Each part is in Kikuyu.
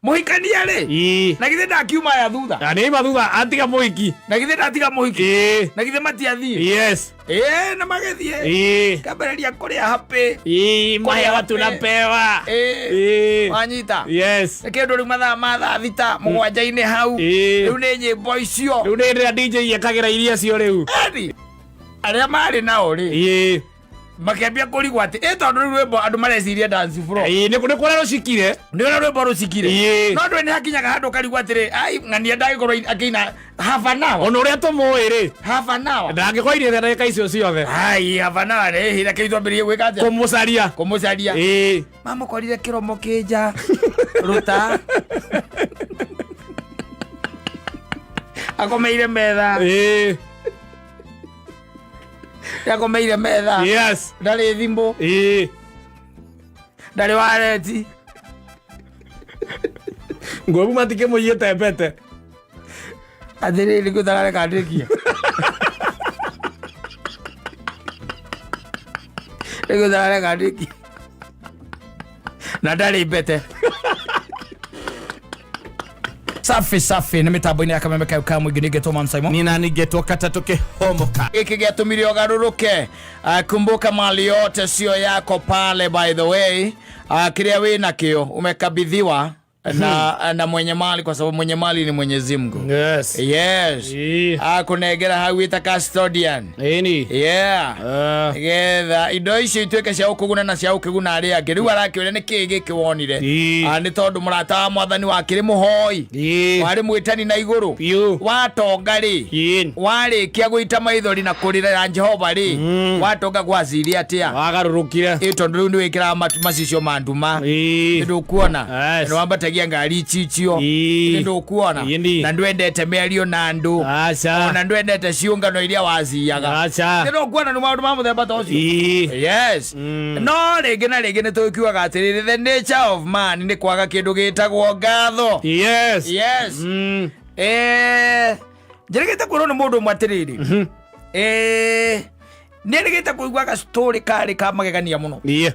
Mũhikania rĩ, Ii. na githĩ ndakiuma aya thutha? Na nĩ aima thutha atiga mũhiki. Na githĩ ndatiga mũhiki? Ii. Na githĩ matiathiĩ? Yes. Ĩĩ, na magĩthiĩ. Ii. Kĩambĩrĩria kũrĩa happy. Ii, mahewa happy. tunapewa. Ĩĩ. Ii. Wanyita? Yes. Nĩ kĩndũ rĩu mathaa ma thaa thita mũgwanja-inĩ hau. Ĩĩ. Rĩu nĩ nyĩmbo icio. Rĩu nĩ rĩrĩa DJ ekagĩra iria cio rĩu. Eni, arĩa marĩ nao rĩ, Ii. makĩambia kũrigwo atĩ ĩ tondũ rĩu rwĩmbo andũ mareciria dance floor. Ii, nĩ nĩ kũrĩa rũcikire. Nĩ ũrĩa rwĩmbo rũcikire. Ĩĩ. No ndũĩ nĩ hakinyaga handũ ũkarigwo atĩrĩ, ai ng'ania ndagĩkorwo akĩina half an hour. Ona ũrĩa tũmũĩ rĩ, Half an hour. ndangĩkorwo ainĩte ndagĩka icio ciothe. Ai, half an hour nĩ reke twambĩrĩrie gwĩka atĩa? Kũmũcaria. Kũmũcaria. Ii. Mamũkorire kĩromo kĩnja rũta akomeire metha. Ii. Akomeire metha. Yes. Ndarĩ thimũ. Ii. Ndarĩ wareti. Ngũbu matikĩmũiyĩte mbete. Atĩrĩrĩ gũtarareka ndĩkie. Nĩgũtarareka ndĩkie. Na ndarĩ mbete. Safi safi nĩ mĩtambo-inĩ ya kameme kayo ka mũingĩ nĩngetwo Man Simon. Nina ningetwo katatũ kĩhomoka. Gĩkĩ gĩatũmire ũgarũrũke. Kumbuka mali yote sio yako pale, by the way. Kĩrĩa wĩ nakĩo umekabidhiwa na mwenye mali, kwa sababu mwenye mali ni Mwenyezi Mungu. Yes. Yes. Ii. Akũnengera hau wĩta custodian. Ĩni. Yeah. Ah. Getha indo icio ituĩke cia gũkũguna na cia gũkĩguna arĩa angĩ. Rĩu arakĩũria nĩ kĩĩ gĩkĩ wonire? Ii. Nĩ tondũ mũrata wa mwathani wakĩrĩ mũhoi. Ii. Warĩ mwĩtani na igũrũ. Biũ. Watonga rĩ, Ii. warĩkia gũita maithori na kũrĩra Jehova rĩ, watonga gwaciri atĩa? Wagarũrũkire. Ĩ tondũ rĩu nĩ wĩkĩraga macicio ma nduma. Ii. Nĩ ndũkuona? Yes. Nĩ wambatagia ngari ichichio. Ii. Nĩ ndũkuona? Ĩni. Na ndwendete mĩario na andũ. Aca. Ona ndwendete ciũngano iria waciaga. Aca. Nĩ ndũkuona nĩ maũndũ ma mũthemba ta ũcio? Ii. Yes. No rĩngĩ na rĩngĩ nĩ tũkiugaga atĩrĩrĩ, the nature of man nĩ kwaga kĩndũ gĩtagwo ngatho. Yes. Yes. Njĩrĩgĩte kwĩrwo nĩ mũndũ ũmwe atĩrĩrĩ, nĩ erĩgĩte kũigua gastory karĩ ka magegania mũno. Iye.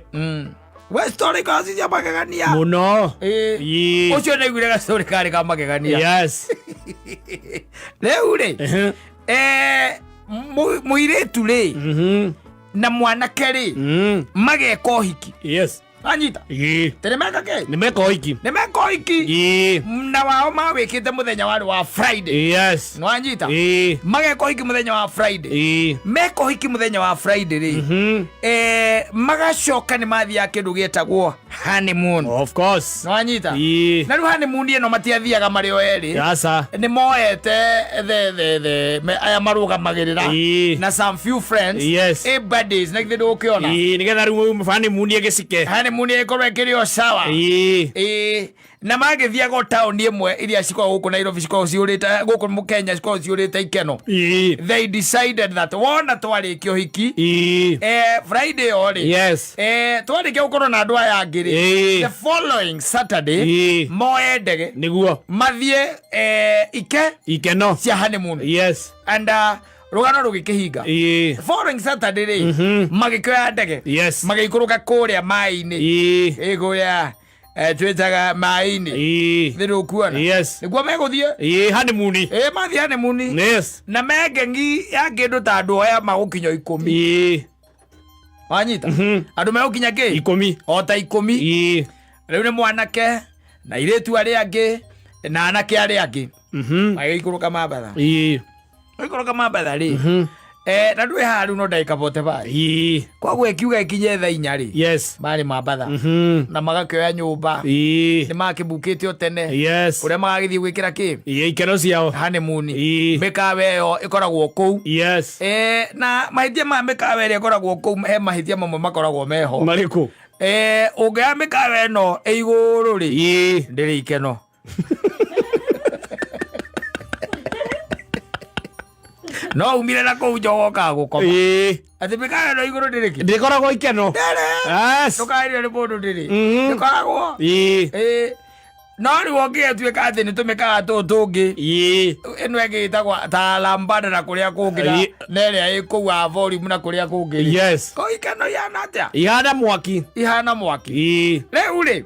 We story kaci cia magegania. Mũno. Ĩĩ. Ii. Ũcio nĩaiguire gastory karĩ ka magegania. Yes. Rĩu rĩ, Ehe. mũirĩtu rĩ na mwanake rĩ mageka ũhiki. Yes. Anyita. Ii. Tene meka kĩ? Nĩ meka ũhiki. Nĩ meka ũhiki. Ii. Na wao mawĩkĩte mũthenya warĩ wa Friday. Yes. Nĩwanyita? Ii. Mageka ũhiki mũthenya wa Friday. Ii. Meka ũhiki mũthenya wa Friday rĩ, magacoka nĩ mathiaga kĩndũ gĩtagwo honeymoon. Of course. Nĩwanyita? Ii. Na rĩu honeymoon ĩno matiathiaga marĩ o erĩ. Aca. Nĩ moete the aya marũgamagĩrĩra Ii. na some few friends. Yes. Ĩ buddies na githĩ ndũgũkĩona. Ii, nĩgetha rĩu honeymoon ĩgĩcike. Honeymoon ĩkorwo ĩkĩrĩ o sawa. Ii. Ĩĩ. Na magĩthiaga o taũni ĩmwe iria cikoragwo gũkũ Nairobi cikoragwo cihũrĩte gũkũ Kenya cikoragwo cihũrĩte ikeno. Ii. They decided that wona twarĩkia ũhiki, Ii. Friday ĩyo rĩ, Yes. twarĩkia gũkorwo na andũ aya angĩ rĩ, Ĩĩ. the following Saturday Ĩĩ. moe ndege Nĩguo. mathiĩ ike Ikeno. cia honeymoon. Yes. And rũgano rũgĩkĩhinga. Ĩĩ. The following Saturday rĩ, magĩkĩoya ndege Yes. magĩikũrũka kũrĩa maĩ-inĩ. Ĩĩ. Ĩ kũrĩa twĩtaga maĩ-inĩ. Ĩĩ. Nĩ ndũkuona? Yes. Nĩguo megũthiĩ. Ĩĩ, honeymoon. Ĩ mathiĩ honeymoon. Yes. Na mengengi ya kĩndũ ta andũ aya magũkinya 10. Ĩĩ. Wanyita? Andũ megũkinya kĩ? 10. O ta 10. Ĩĩ. Rĩu nĩ mwanake na airĩtu arĩa angĩ na anake arĩa angĩ. Magĩikũrũka Mambatha. Ĩĩ. Magĩikũrũka Mambatha rĩ, na ndwĩ haha rĩu no ndagĩka bote bai. Ĩĩ. Koguo ĩkiuga ĩkinye thaa 4 rĩ, Yes. marĩ Mambatha. Na magakĩoya nyũmba. Ĩĩ. Nĩ makĩbukĩte o tene. Yes. Kũrĩa magagĩthiĩ gwĩkĩra kĩ? Ĩĩ, ikeno ciao. Honeymoon. Ĩĩ. Mĩkawa ĩyo ĩkoragwo kũu. Yes. Na mahĩtia ma mĩkawa ĩrĩa ĩkoragwo kũu, he mahĩtia mamwe makoragwo meho. Marĩkũ? Ũngĩoya mĩkawa ĩno ĩ igũrũ rĩ, Ĩĩ. ndĩrĩ ikeno. No umire na kũu njogokaga gũkoma. Ĩĩ. Atĩ mĩkawa ĩno igũrũ ndĩrĩ kĩ? Ndĩkoragwo ikeno. Ndĩrĩ. Yes. Ndũkaĩrio nĩ mũndũ ndĩrĩ. Mhm. Ndĩkoragwo. Ĩĩ. Ĩĩ. No rĩu ũngĩgĩtuĩka atĩ nĩ tũmĩkaga tũũ tũngĩ, Ĩĩ. ĩno ĩngĩ ĩtagwo ta lambada na kũrĩa kũngĩ na Ĩĩ. na ĩrĩa ĩ kũu ya volume na kũrĩa kũngĩ rĩ. Yes. Ko ikeno ihana atĩa? Ihana mwaki. Ihana mwaki. Ĩĩ. Rĩu rĩ,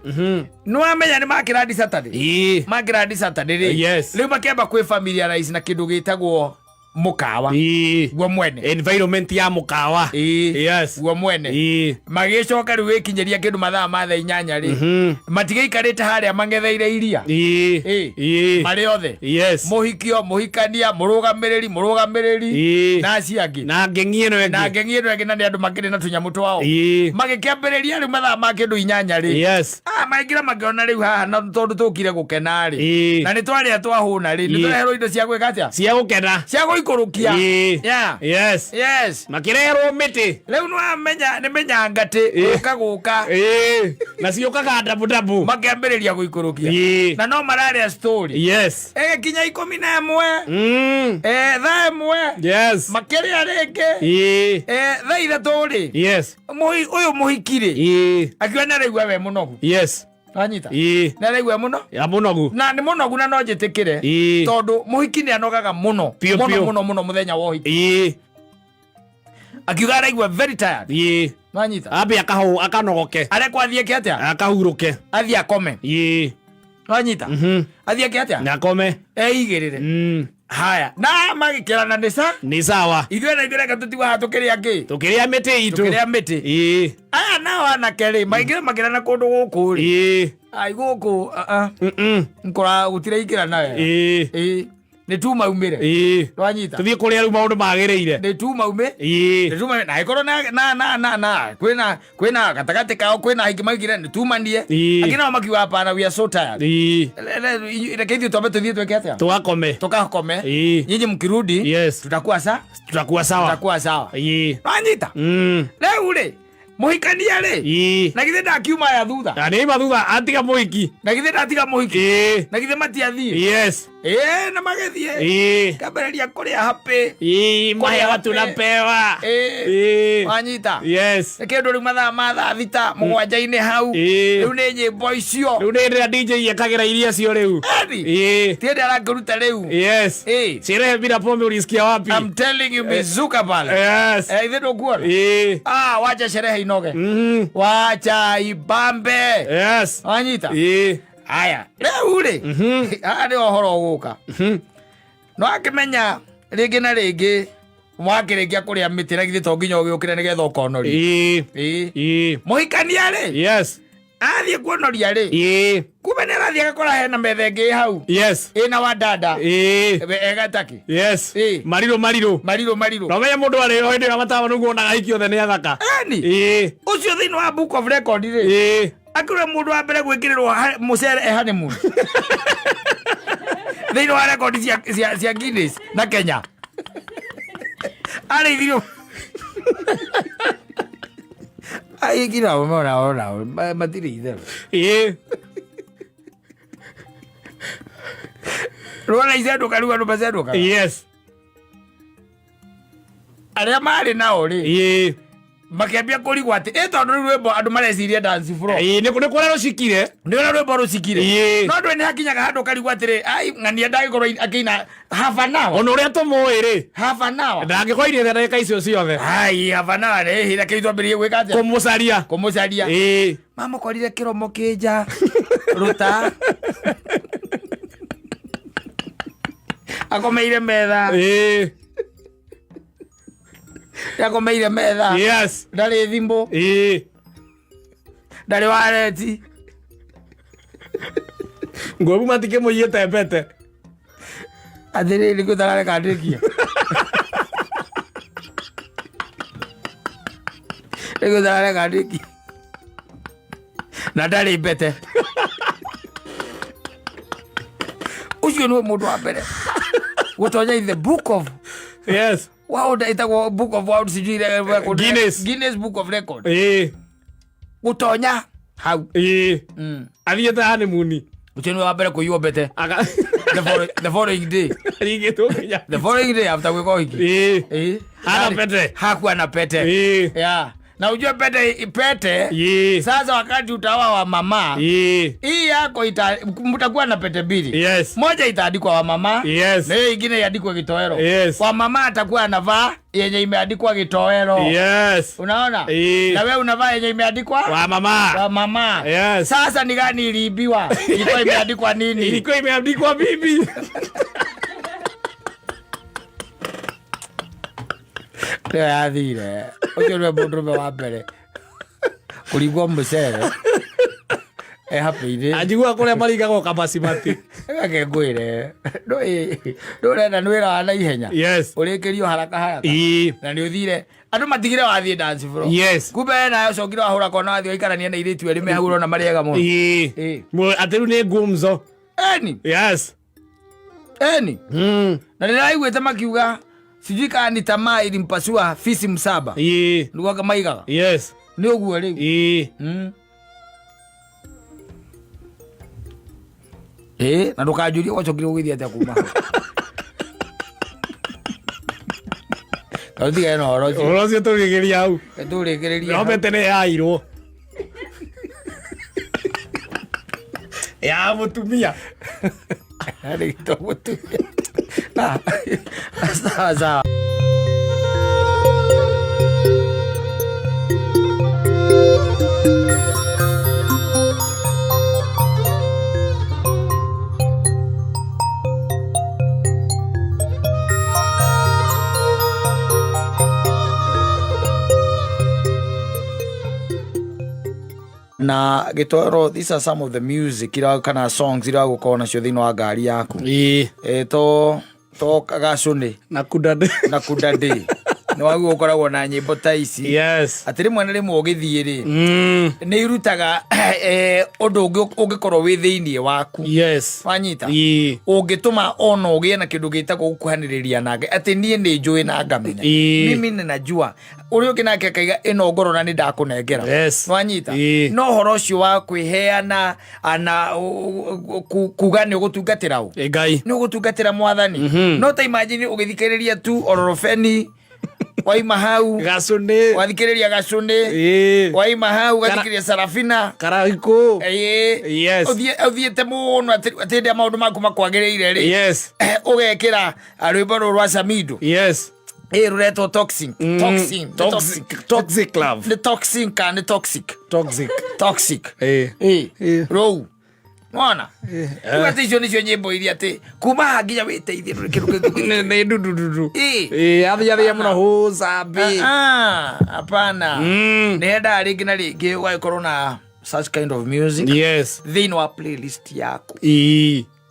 nĩwamenya nĩ makĩrandi Saturday. Ĩĩ. Makĩrandi Saturday rĩ. Yes. Rĩu makĩamba kwĩ familiarize na kĩndũ gĩtagwo mũkawa. Ĩĩ. Guo mwene. Environment ya mũkawa. Ĩĩ. Yes. Guo mwene. Ĩĩ. Magĩcoka rĩu gĩkinyĩria kĩndũ mathaa ma thaa 8 rĩ. Matigĩikarĩte harĩa mang'etheire iria. Ĩĩ. Ĩĩ. Ĩĩ. Marĩ othe. Yes. Mũhikio, mũhikania, mũrũgamĩrĩri, mũrũgamĩrĩri Ĩĩ. na acio angĩ. Na ngeng'i ĩno Na ĩngĩ. ngeng'i ĩno ĩngĩ na nĩ andũ makĩrĩ na tũnyamũ twao. Ĩĩ. Magĩkĩambĩrĩria rĩu mathaa ma kĩndũ 8 rĩ. Yes. Ah, maingĩra makĩona rĩu haha na tondũ tũkire gũkena rĩ. Ĩĩ. Na nĩ twarĩa twahũna rĩ, nĩ Ĩĩ. tũreherwo indo cia gwĩka atĩa? Cia gũkena. Cia gũikũrũkia. Ĩĩ. Yeah. Yes. Yes. Makĩreherwo mĩtĩ. Rĩu nĩwamenya nĩ mĩnyangatĩ gũka gũka. Ĩĩ. Na ciũkaga ndabu ndabu. Makĩambĩrĩria gũikũrũkia. Ĩĩ. Na no mararĩa story. Yes. Ĩgĩkinya 11. Thaa 1. Yes. Makĩrĩa rĩngĩ. Ĩĩ. Thaa 3 rĩ. Yes. Ũyũ mũhiki rĩ. Ĩĩ. Akiuga nĩ araigua we mũnogu. Yes. Wanyita? Ĩĩ. Nĩ araigua mũno? Ya mũnogu. Na nĩ mũnogu na no njĩtĩkĩre. Ĩĩ. Tondũ mũhiki nĩ anogaga mũno. Piũ, Mũno piũ. mũno mũno mũthenya wa ũhiki. Ĩĩ. Akiuga araigua very tired. Ĩĩ. Wanyita? Ambe akanogoke. Arekwo athiĩ eke atĩa? Akahurũke. Athiĩ akome. Ĩĩ. Wanyita? Athiĩ eke atĩa? Na akome. Eigĩrĩre. Haya. Na magĩkĩrana nĩ sa? Nĩ sawa. Ithuĩ na ithuĩ reke tũtigwo haha tũkĩrĩa kĩ? Tũkĩrĩa mĩtĩ itũ. Tũkĩrĩa mĩtĩ. Ĩĩ. Aya nao anake rĩ, maingĩra makĩrana kũndũ gũkũ rĩ. Ĩĩ. Ai gũkũ, nkora gũtiraingĩrana wega. Ĩĩ. Ĩĩ. Nĩ tu maumĩre. Ĩĩ. Wanyita? Tũthiĩ kũrĩa rĩu maũndũ magĩrĩire. Nĩ tu maume. Ĩĩ. Nĩ tu maume. Na ĩkorwo na na na na na kwĩna kwĩna gatagatĩ kao kwĩna aingĩ maugire nĩ tumanie. Ĩĩ. Angĩ nao makiuga hapana, we are so tired. Ĩĩ. Reke ithuĩ twambe tũthiĩ twĩke atĩa? Tũgakome. Tukakome. Ĩĩ. Nyinyi mkirudi Yes. tutakuwa sa Tutakuwa sawa. tutakuwa sawa. Ĩĩ. Wanyita? Rĩu rĩ, mũhikania rĩ, Ĩĩ. na githĩ ndakiuma aya thutha? Na nĩ ima thutha atiga mũhiki. Na githĩ ndatiga mũhiki? Ĩĩ. Na githĩ matiathiĩ? Yes. Ĩĩ, na magĩthiĩ. Ĩĩ. Kambĩrĩria kũrĩa happy. Ĩĩ, mahewa happy. tunapewa. Ĩĩ. Ĩĩ. Wanyita? Yes. Nĩ kĩndũ rĩu mathaa ma thaa 6 7 hau. Ĩĩ. Rĩu nĩ nyĩmbo icio. Rĩu nĩ rĩrĩa DJ ekagĩra iria cio rĩu. Eni. Ĩĩ. Tiende arakĩruta rĩu. Yes. Ĩĩ. Sherehe bila pombe ulisikia wapi? I'm telling you mizuka pale. Yes. Ithe ndũkuona? Ĩĩ. Ah, wacha sherehe inoge. Wacha ibambe. Yes. Wanyita? Ĩĩ. Aya, rĩu rĩ, haha nĩ ũhoro ũgũka. No akĩmenya rĩngĩ na rĩngĩ wakĩrĩkia kũrĩa mĩtĩ na githĩ to nginya ũgĩũkĩre nĩgetha ũkonorie. Ĩĩ. Ĩĩ. Ĩĩ. Mũhikania rĩ, Yes. athiĩ kuonoria rĩ, Ĩĩ. kumbe nĩ arathiĩ agakora hena metha ĩngĩ ĩ hau Yes. ĩna wadada Ĩĩ. egataki. Yes. Ĩĩ. Marirũ marirũ. Marirũ marirũ. Na ũmenye mũndũ arĩ hĩndĩ ĩrĩa matawa nĩguo onaga ahiki othe nĩ athaka. Eni, Ĩĩ. ũcio thĩinĩ wa book of record rĩ, Ĩĩ. akĩrĩ mũndũ wa mbere gwĩkĩrĩrwo mũcere e honeymoon. Thĩinĩ wa record cia Guinness na Kenya. Arĩithirio. Aingĩ nao mona matirĩ itherũ. Ĩĩ. Rwona icendũka rĩu andũ macendũkaga. Yes. Arĩa marĩ nao rĩ, Ĩĩ. makĩambia kũrigwo atĩ ĩ tondũ rĩu rwĩmbo andũ mareciria dance floor. Ĩĩ, nĩ kũrĩa rũcikire. Nĩ ũrĩa rwĩmbo rũcikire. Ĩĩ. No andũ nĩ hakinyaga handũ ũkarigwo atĩrĩ, ai ng'ania ndagĩkorwo akĩina half an hour. Ona ũrĩa tũmũĩ rĩ, Half an hour. ndangĩkorwo ainĩte ndagĩka icio ciothe. Ai, half an hour nĩ reke twambĩrĩrie gwĩka atĩa? Kũmũcaria. Kũmũcaria. Ĩĩ. Mamũkorire kĩromo kĩnja rũta. Akomeire metha. Ĩĩ. Akomeire metha. Yes. Ndarĩ thimũ, Ĩĩ. ndarĩ wareti. Ngũbu matikĩmũiyĩte mbete. Atĩrĩrĩ kũ tarareka ndĩkie. Nĩkũ tarareka ndĩkie. Na ndarĩ mbete. Ũcio nĩwe mũndũ wa mbere gũtonya in the book of Yes. World, ĩtagwo book of world sijui record. Guinness. Guinness Book of Record. Ĩĩ. Gũtonya hau. Ĩĩ. Athiĩte honeymoon. Ũcio nĩwe wa mbere kũiywo mbete. Aka The following day. Arigĩtwo nginya. The following day after gwĩka ũhiki. Ĩĩ. Ĩĩ. Hana pete. Hakuwa na pete. Ĩĩ. Yeah. Na ujue pete pete sasa wakati utaoa wa mama hii yako mtakuwa na pete mbili. Moja itaandikwa wa mama na hiyo ingine iandikwe gitoero. Wa mama atakuwa anavaa yenye imeandikwa gitoero. Unaona? Na wewe unavaa yenye imeandikwa Wa mama. Wa mama. Sasa ni gani iliibiwa? Ilikuwa imeandikwa nini? Ilikuwa imeandikwa bibi. Nĩyo yathire. Ũcio nĩwe mũndũrũme wa mbere kũringwo mũcere e happy-inĩ. Anjigua kũrĩa marigagwo kabasimati. Reke ngwĩre, ndũrenda nĩ wĩra wa naihenya. Ũrĩkĩrio haraka haraka. Na nĩ ũthire andũ matigire wathiĩ dance floor. Kumbe we nawe ũcokire wahũra kona wathiĩ waikarania na airĩtu erĩ me hau ũrona marĩ ega mũno. Atĩ rĩu nĩ ngumzo. Eni. Eni. Na nĩndĩraiguĩte makiuga sijui kana ni tamaa ilimpasua fisi msaba. Nĩguo maigaga. Nĩ ũguo rĩu. Na ndũkanjũrie gwacokire gũgĩthiĩ atĩa kuma hau. Tondũ tigane na ũhoro ũcio. Ũhoro ũcio tũrĩkĩrĩrie hau. Tũrĩkĩrĩrie No hau. mbete nĩ yairwo. Ya mũtumia. Yarĩ gĩtwo mũtumia. Sawa sawa. Na gĩtoro, these are some of the music ira kana songs ira gũkorwo nacio thĩinĩ wa ngari yaku. To gacũnĩ. Na kudade. Na kudade. Nĩ waguo ũkoragwo na nyĩmbo ta ici. Atĩ rĩmwe na rĩmwe ũgĩthiĩ rĩ, nĩ irutaga, ũndũ ũngĩ ũngĩkorwo wĩ thĩinĩ waku. Wanyita? Ũngĩtũma ona ũgĩe na kĩndũ gĩtagwo gũkuhanĩrĩria nake. Atĩ niĩ nĩ njũĩ na ngamenya. Mimi ninajua. Ũrĩa ũngĩ nake akaiga ĩno ngoro na nĩ ndakũnengera. Wanyita? No ũhoro ũcio wa kwĩheana, ana, kuga nĩ ũgũtungatĩra ũ? Ngai. Nĩ ũgũtungatĩra mwathani. No ta imagine ũgĩthikĩrĩria tu ororobeni, waima hau. Gacũnĩ. Wathikĩrĩria gacũnĩ. Waima hau, ũgathikĩrĩria Sarafina. Karaikũ. Ũthiĩte mũno atĩ hĩndĩ ĩrĩa maũndũ maku makwagĩrĩire rĩ. Ũgekĩra rwĩmbo rũrũ rwa Samido. Rũretwo toxic. Toxic. Nĩ toxic. Toxic love. Nĩ toxic kana nĩ toxic? Toxic. Toxic. Rũu. Wona? Rĩu atĩ icio nĩcio nyĩmbo iria atĩ kuma haha nginya wĩteithie ndũrĩ kĩndũ kĩngĩ. Nĩ ndudu ndudu. Athia mũno hũcambi. Hapana. Nĩ hendaga rĩngĩ na rĩngĩ ũgagĩkorwo na such kind of music. Thĩinĩ wa playlist yaku.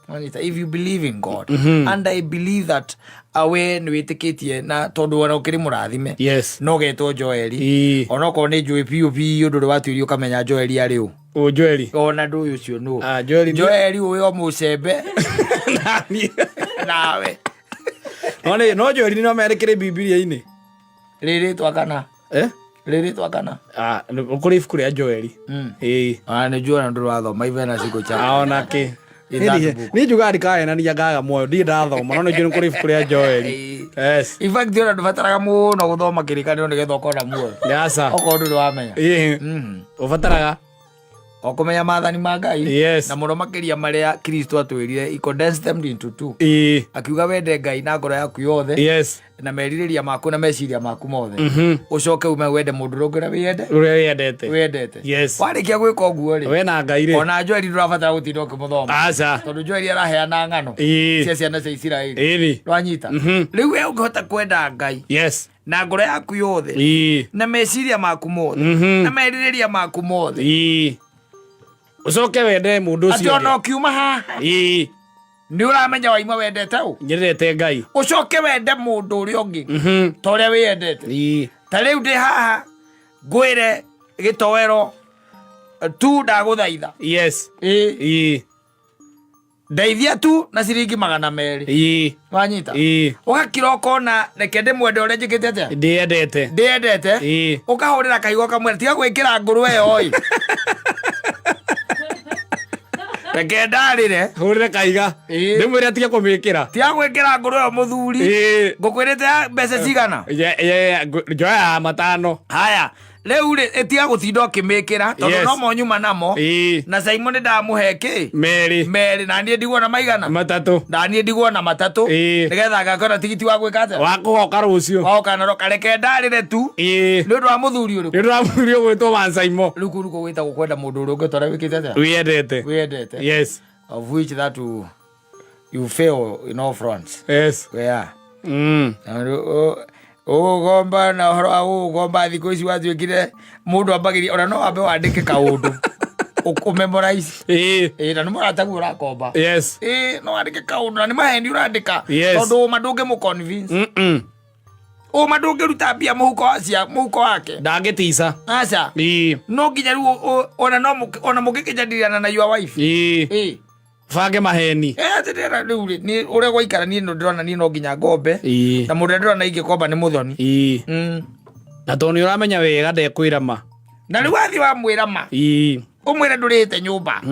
Wanyita, if you believe in God, and I believe that awe nĩ wĩtĩkĩtie na tondũ ona ũkĩrĩ mũrathime. No getwo Joeli. Ona okorwo nĩ njũĩ biũ biũ ndũrĩ watuĩria ũkamenya Joeli arĩ ũ. Ũ Joeli. Ona ndũĩ ũcio nũ. Joeli nĩ- Joeli ũyũ o mũcembe. Nani? Nawe. No nĩ, no Joeli no merĩkĩre Bibilia-inĩ. Rĩrĩtwa kana? Rĩrĩtwa kana? Kũrĩ ibuku rĩa Joeli. Nĩ njũĩ ona ndũrĩ wathoma Ivena Cigo cha. Ona kĩ. In that book. Niĩ njugaga ndikahenania ngaga muoyo, ndirĩ ndathoma, no nĩ njũĩ nĩ kũrĩ ibuku rĩa Joeli. In fact, ona ndũbataraga mũno gũthoma kĩrĩkanĩro nĩgetha ũkorwo na muoyo. Aca. Okorwo ndũrĩ wamenya. Ũbataraga? O kũmenya maathani ma Ngai. Na mũno makĩria marĩa Kristo atwĩrire, he condensed them into two. Akiuga wende Ngai na ngoro yaku yothe. Na merirĩria maku na meciria maku mothe. Ũcoke ume wende mũndũ ũrĩa ũngĩ ũrĩa wĩyende. Ũrĩa wĩyendete. Wĩyendete. Warĩkia gwĩka ũguo rĩ, We na Ngai rĩ. Ona Joeli ndũrabatara gũtinda ũkĩmũthoma. Aca. Tondũ Joeli araheana ng'ano cia ciana cia Isiraeli. Ndwanyita? Rĩu we ũngĩhota kwenda Ngai. Na ngoro yaku yothe. Na meciria maku mothe. Na merirĩria maku mothe. Ũcoke wende mũndũ ũcio Atĩ ona ũngĩ. ũkiuma haha. Nĩ ũramenya waima wendete ũ? Nyendete Ngai. Ũcoke wende mũndũ ũrĩa ũngĩ. Ta ũrĩa wĩyendete. Ta rĩu ndĩ haha ngwĩre gĩtoero tu ndagũthaitha. Ndeithia tu na ciringi magana merĩ. Wanyita? Ũgakira ũkona reke ndĩmwende ũrĩa njĩkĩte atĩa? Ndĩyendete. Ndĩyendete. Ũkahũrĩra kahiga ũkamwĩra tiga gwĩkĩra ngũrwe ĩyo ĩ. Reke ndarĩre. Hũrĩre kahiga. Ndĩmwĩre atige kũmĩkĩra. Tiga gwĩkĩra ngũrwe ĩyo mũthuri. Ngũkwĩrĩte ya mbeca cigana? Njoya matano. Haya, Rĩu rĩ, ĩtiga gũtinda ũkĩmĩkĩra tondũ Yes. no mo nyuma namo. Na Simon ndamũhe kĩ? Merĩ. Merĩ, na niĩ ndigwo na maigana? Matatũ. Na niĩ ndigwo na matatũ. Nĩgetha ngakona tigiti wa gwĩka atĩa? Wa kũgoka rũciũ. Wagoka naroka, reke ndarĩre tu. Nĩ ũndũ wa mũthuri ũrĩkũ? Nĩ ũndũ wa mũthuri ũgwĩtwo Wancaimo. Rĩu kũu nĩkuo gwĩtagwo kwenda mũndũ ũrĩa ũngĩ ta ũrĩa wĩkĩte atĩa? Wĩyendete. Wĩyendete. Yes. Of which that you fail in all fronts. Yes. Yeah. Ũgũgomba na ũhoro wa gũgomba thikũ ici watuĩkire mũndũ ambagĩria ona no wambe wandĩke kaũndũ ũmemorize. Ĩĩ, na nĩ mũrataguo ũrakomba. Yes. Ĩĩ, no wandĩke kaũndũ na nĩ maheni ũrandĩka. Yes. Tondũ ũma ndũngĩmũ convince. Ũma ndũngĩruta mbia mũhuko wa cia mũhuko wake. Ndangĩtica. Aca. No nginya rĩu ona no ona mũngĩkĩnjandirana na your wife. Ĩĩ. Bange maheni. Atĩ ndĩrona rĩu rĩ, niĩ ũrĩa gwaikara niĩ no ndĩrona niĩ no nginya ngombe. Na mũndũ ũrĩa ndĩrona ingĩkomba nĩ mũthoni. Na tondũ nĩ ũramenya wega ndekwĩra ma. Na rĩu wathiĩ wamwĩra ma. Ũmwĩre ndũrĩhĩte nyũmba.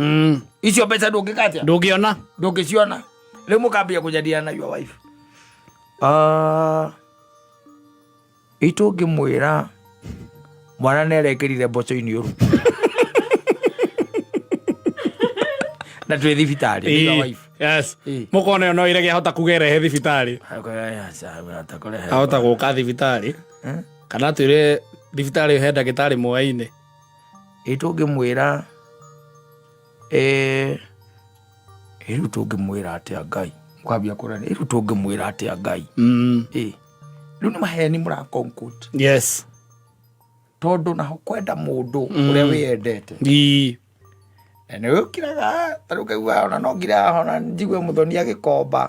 Icio mbeca ndũngĩka atĩa? Ndũngĩona. Ndũngĩciona. Rĩu mũkambia kũnjandirana na your wife. Itũngĩmwĩra mwana nĩ arekĩrire mboco-inĩ ũru. Na twĩ thibitarĩ, nĩ your wife. Yes. Mũkona ĩyo no ĩrege ahota kuga ĩrehe thibitarĩ. Ahota gũka thibitarĩ. Kana twĩre thibitarĩ ĩyo he ndagĩtarĩ mwainĩ. Ĩtũngĩmwĩra, rĩu tũngĩmwĩra atĩa Ngai? Mũkambia kũrania, rĩu tũngĩmwĩra atĩa Ngai? Rĩu nĩ maheni mũra conclude. Yes. Tondũ naho kwenda mũndũ ũrĩa wĩyendete. Na nĩ ũkiraga, ta rĩu ũkaigua ona no ngire haha ona njigue mũthoni agĩkomba.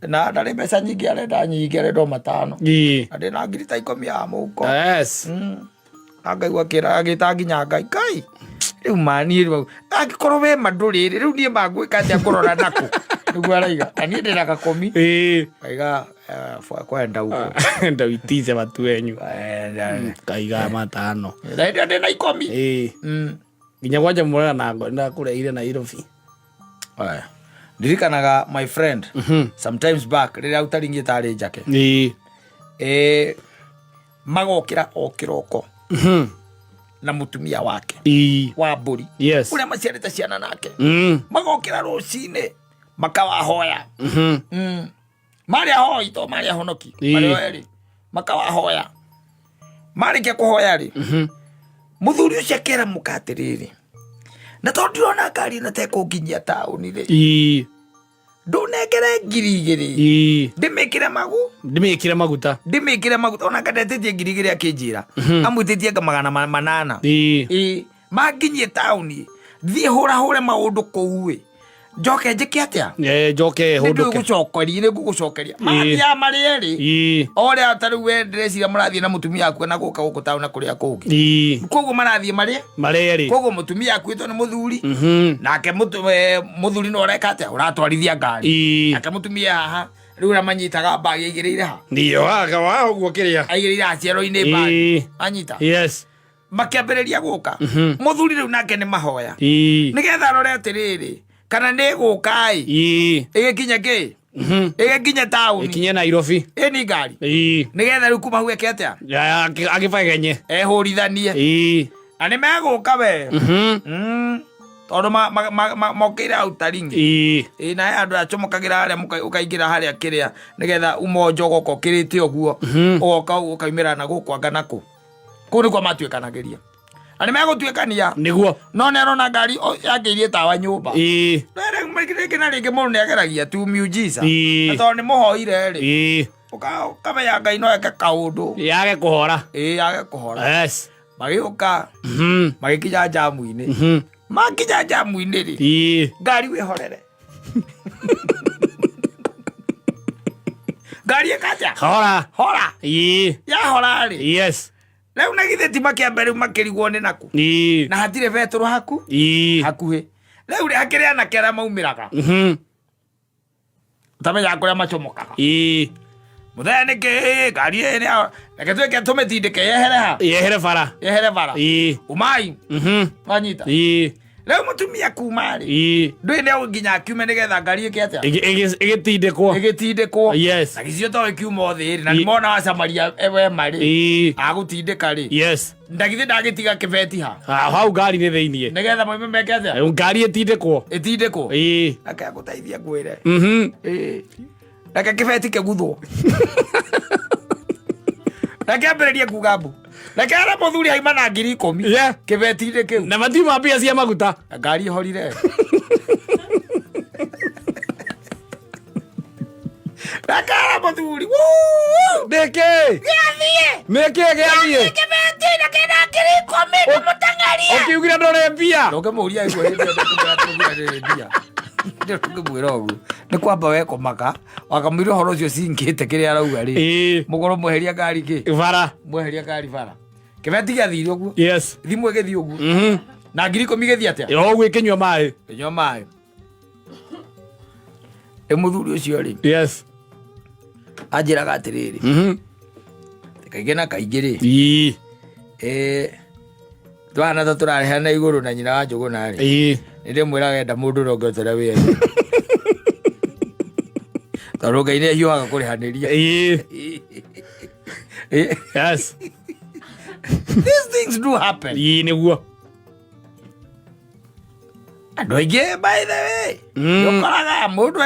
Na ndarĩ mbeca nyingĩ arenda nyingĩ, arenda o matano. Na ndĩna ngiri ta ikũmi ya mũhuko. Yes. Na ngaigua akĩra, agĩta nginya Ngai, Ngai, rĩu ma niĩ rĩu, angĩkorwo we ma ndũrĩ rĩ, rĩu niĩ mangwĩka atĩa ngũrora nakũ? Nĩguo araiga. Na niĩ ndĩna gakũmi. Ngaiga, kwenda huko. Ndawitize watu wenyu. Kaiga matano. Na hĩndĩ ĩyo ndĩna ikũmi. Nginya kwanja mũrera na ngo ndakũreire Nairobi. Aya. Ndirikanaga my friend sometimes back rĩrĩa utaringĩte arĩ njake. Magokĩra o kĩroko na mũtumia wake wa mbũri. Yes. Ũrĩa maciarĩte ciana nake. Magokĩra rũcinĩ makawahoya. Marĩ ahoi to marĩ ahonoki. Marĩ o erĩ. Makawahoya. Marĩkia kũhoya rĩ, mũthuri ũcio akera mũka atĩrĩrĩ, na tondũ ndirona ngari ĩno ta ĩkũnginyia taũni rĩ, ndũnengere ngiri igĩrĩ. Ndĩmĩkĩre magu? Ndĩmĩkĩre maguta. Ndĩmĩkĩre maguta. Ona ngandetĩtie ngiri igĩrĩ akĩnjĩra. Amwĩtĩtie nga magana manana. Manginyie taũni, thiĩ hũrahũre maũndũ kũu ĩ. Njoke njĩke atĩa? Njoke Nĩ hũndũke. ngũgũcokeria, nĩ ngũgũcokeria. Mathiaga marĩ erĩ. O ũrĩa ta rĩu we ndĩreciria mũrathiĩ na mũtumia waku na gũka gũkũ taũni na kũrĩa kũngĩ. Koguo marathiĩ marĩ? Marĩ erĩ. Koguo mũtumia akuĩtwo nĩ mũthuri. Nake mũthuri no ũreka atĩa? Ũratwarithia ngari. Nake mũtumia haha, rĩu ũrĩa manyitaga mbagi aigĩrĩire ha? Ndio, wa ũguo kĩrĩa. Aigĩrĩire haha ciero-inĩ mbagi. Anyita? Yes. Makĩambĩrĩria gũka. Mũthuri rĩu nake nĩ mahoya. Nĩgetha arore atĩrĩrĩ, kana nĩ gũka-ĩ. Ĩgĩkinye kĩ? Ĩgĩkinye taũni. Ĩkinye Nairobi. Ĩ nĩ ngari. Nĩgetha rĩu kuma hau eke atĩa? Ya, agĩbegenye. Ehũrithanie. Na nĩ megũka we. Tondũ mokĩire hau taringi. Na he andũ acomokagĩra harĩa ũkaingĩra harĩa kĩrĩa, nĩgetha umonjo ũgoka ũkĩrĩte ũguo. Ũgoka ũguo ũkaumĩra na gũkũ anga na kũ. Kũu nĩkuo matuĩkanagĩria. Na nĩ megũtuĩkania. Nĩguo. No nĩ arona ngari yakĩirie tawa nyũmba. Rĩngĩ na rĩngĩ mũndũ nĩ ageragia tu miujiza. Na tondũ nĩ mũhoire rĩ. Ũkamenya Ngai no eke kaũndũ. Yage kũhora. Yage kũhora. Yes. Magĩũka. Magĩkinya njamu-inĩ. Makinya njamu-inĩ rĩ. Ngari wĩhorere. Ngari ĩkaja. Hora. Hora. Yahora rĩ. Yes. Rĩu na githĩ ti makĩambe rĩu makĩrigwo nĩ nakũ? Na hatirĩ betũrũ haku? Hakuhĩ. Rĩu rĩ hakĩrĩ anake arĩa maumĩraga. Ũtamenyaga kũrĩa macomokaga. Mũthenya nĩ kĩ? Ngari ĩĩ nĩ ya- reke twĩke tũmĩtindĩke yehere ha? Yehere bara. Yehere bara. Umai. Wanyita. Rĩu mũtumia kuma rĩ, Ii. ndũĩ nĩ nginya akiume nĩgetha ngari ĩke atĩa? Ĩgĩtindĩkwo. Ĩgĩtindĩkwo. Yes. Na gĩcicio to ĩkiuma thĩ rĩ, na nĩmona Wasamaria wema rĩ, Ii. agũtindĩka rĩ, Yes. ndagithĩ ndagĩtiga kĩbeti ha Ah, hau ngari-inĩ thĩiniĩ. Nĩgetha moime meke atĩa? Ngari ĩtindĩkwo. Ĩtindĩkwo. Ii. Reke agũteithie ngwĩre. Mhm. Ĩĩ. Reke kĩbeti kĩguthwo, reke ambĩrĩrie kuga mbu, reke ara mũthuri aima na 10,000 Yeah. kĩbeti-inĩ kĩu. Na matiuma mbia cia maguta. Ngari ĩhorire, reke ara mũthuri. Wuu! Nĩkĩ? Gĩathiĩ. Nĩkĩ gĩathiĩ? Kĩbeti na kĩna 10,000 ndũmũteng'erie. Ũkiugire ndũrĩ mbia. Ndũngĩmũria iguo hĩndĩ ĩyo, ndũngĩmwĩra tũngĩra ndĩrĩ mbia. Hĩndĩ ĩyo ndũngĩmwĩra ũguo, nĩ kwamba wekomaka wakamwĩra ũhoro ũcio cingĩte kĩrĩa arauga rĩ. Ĩĩ. Mũkorwo mweheria ngari kĩ Bara. Mweheria ngari bara, kĩbeti gĩathire ũguo. Yes. Thimũ ĩgĩthiĩ ũguo. Na 10,000 ĩgĩthiĩ atĩa? Ũguo ĩkĩnyua maĩ. Ĩnyua maĩ. Ĩ mũthuri ũcio rĩ, Yes. anjĩraga atĩrĩrĩ, kaingĩ na kaingĩ rĩ, Ii. ĩ twana ta tũrarehana igũrũ na nyina wa Njũgũna rĩ, Ii. nĩ ndĩmwĩraga enda mũndũ ũrĩa ũngĩ ũtarĩa wĩene, tondũ Ngai nĩ ahiũhaga kũrĩhanĩria. Ii. Yes. These things do happen. Ii, nĩguo. Andũ aingĩ, by the way, ũkoraga mũndũ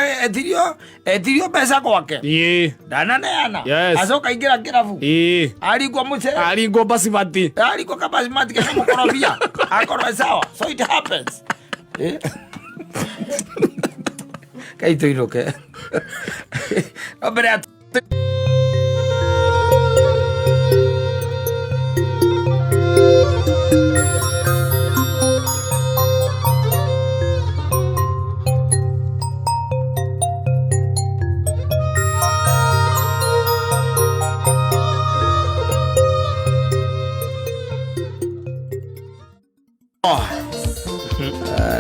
etirio mbeca gwake, Ii. ndananeana. Yes. Acoka aingĩra kĩrabu, Ii. aringwo mũcere, Aringwo basmati. Aringwo kabasmati kana mũkorobia, akorwo e sawa. So it happens. Eh? Kai tũinũke. No mbere ya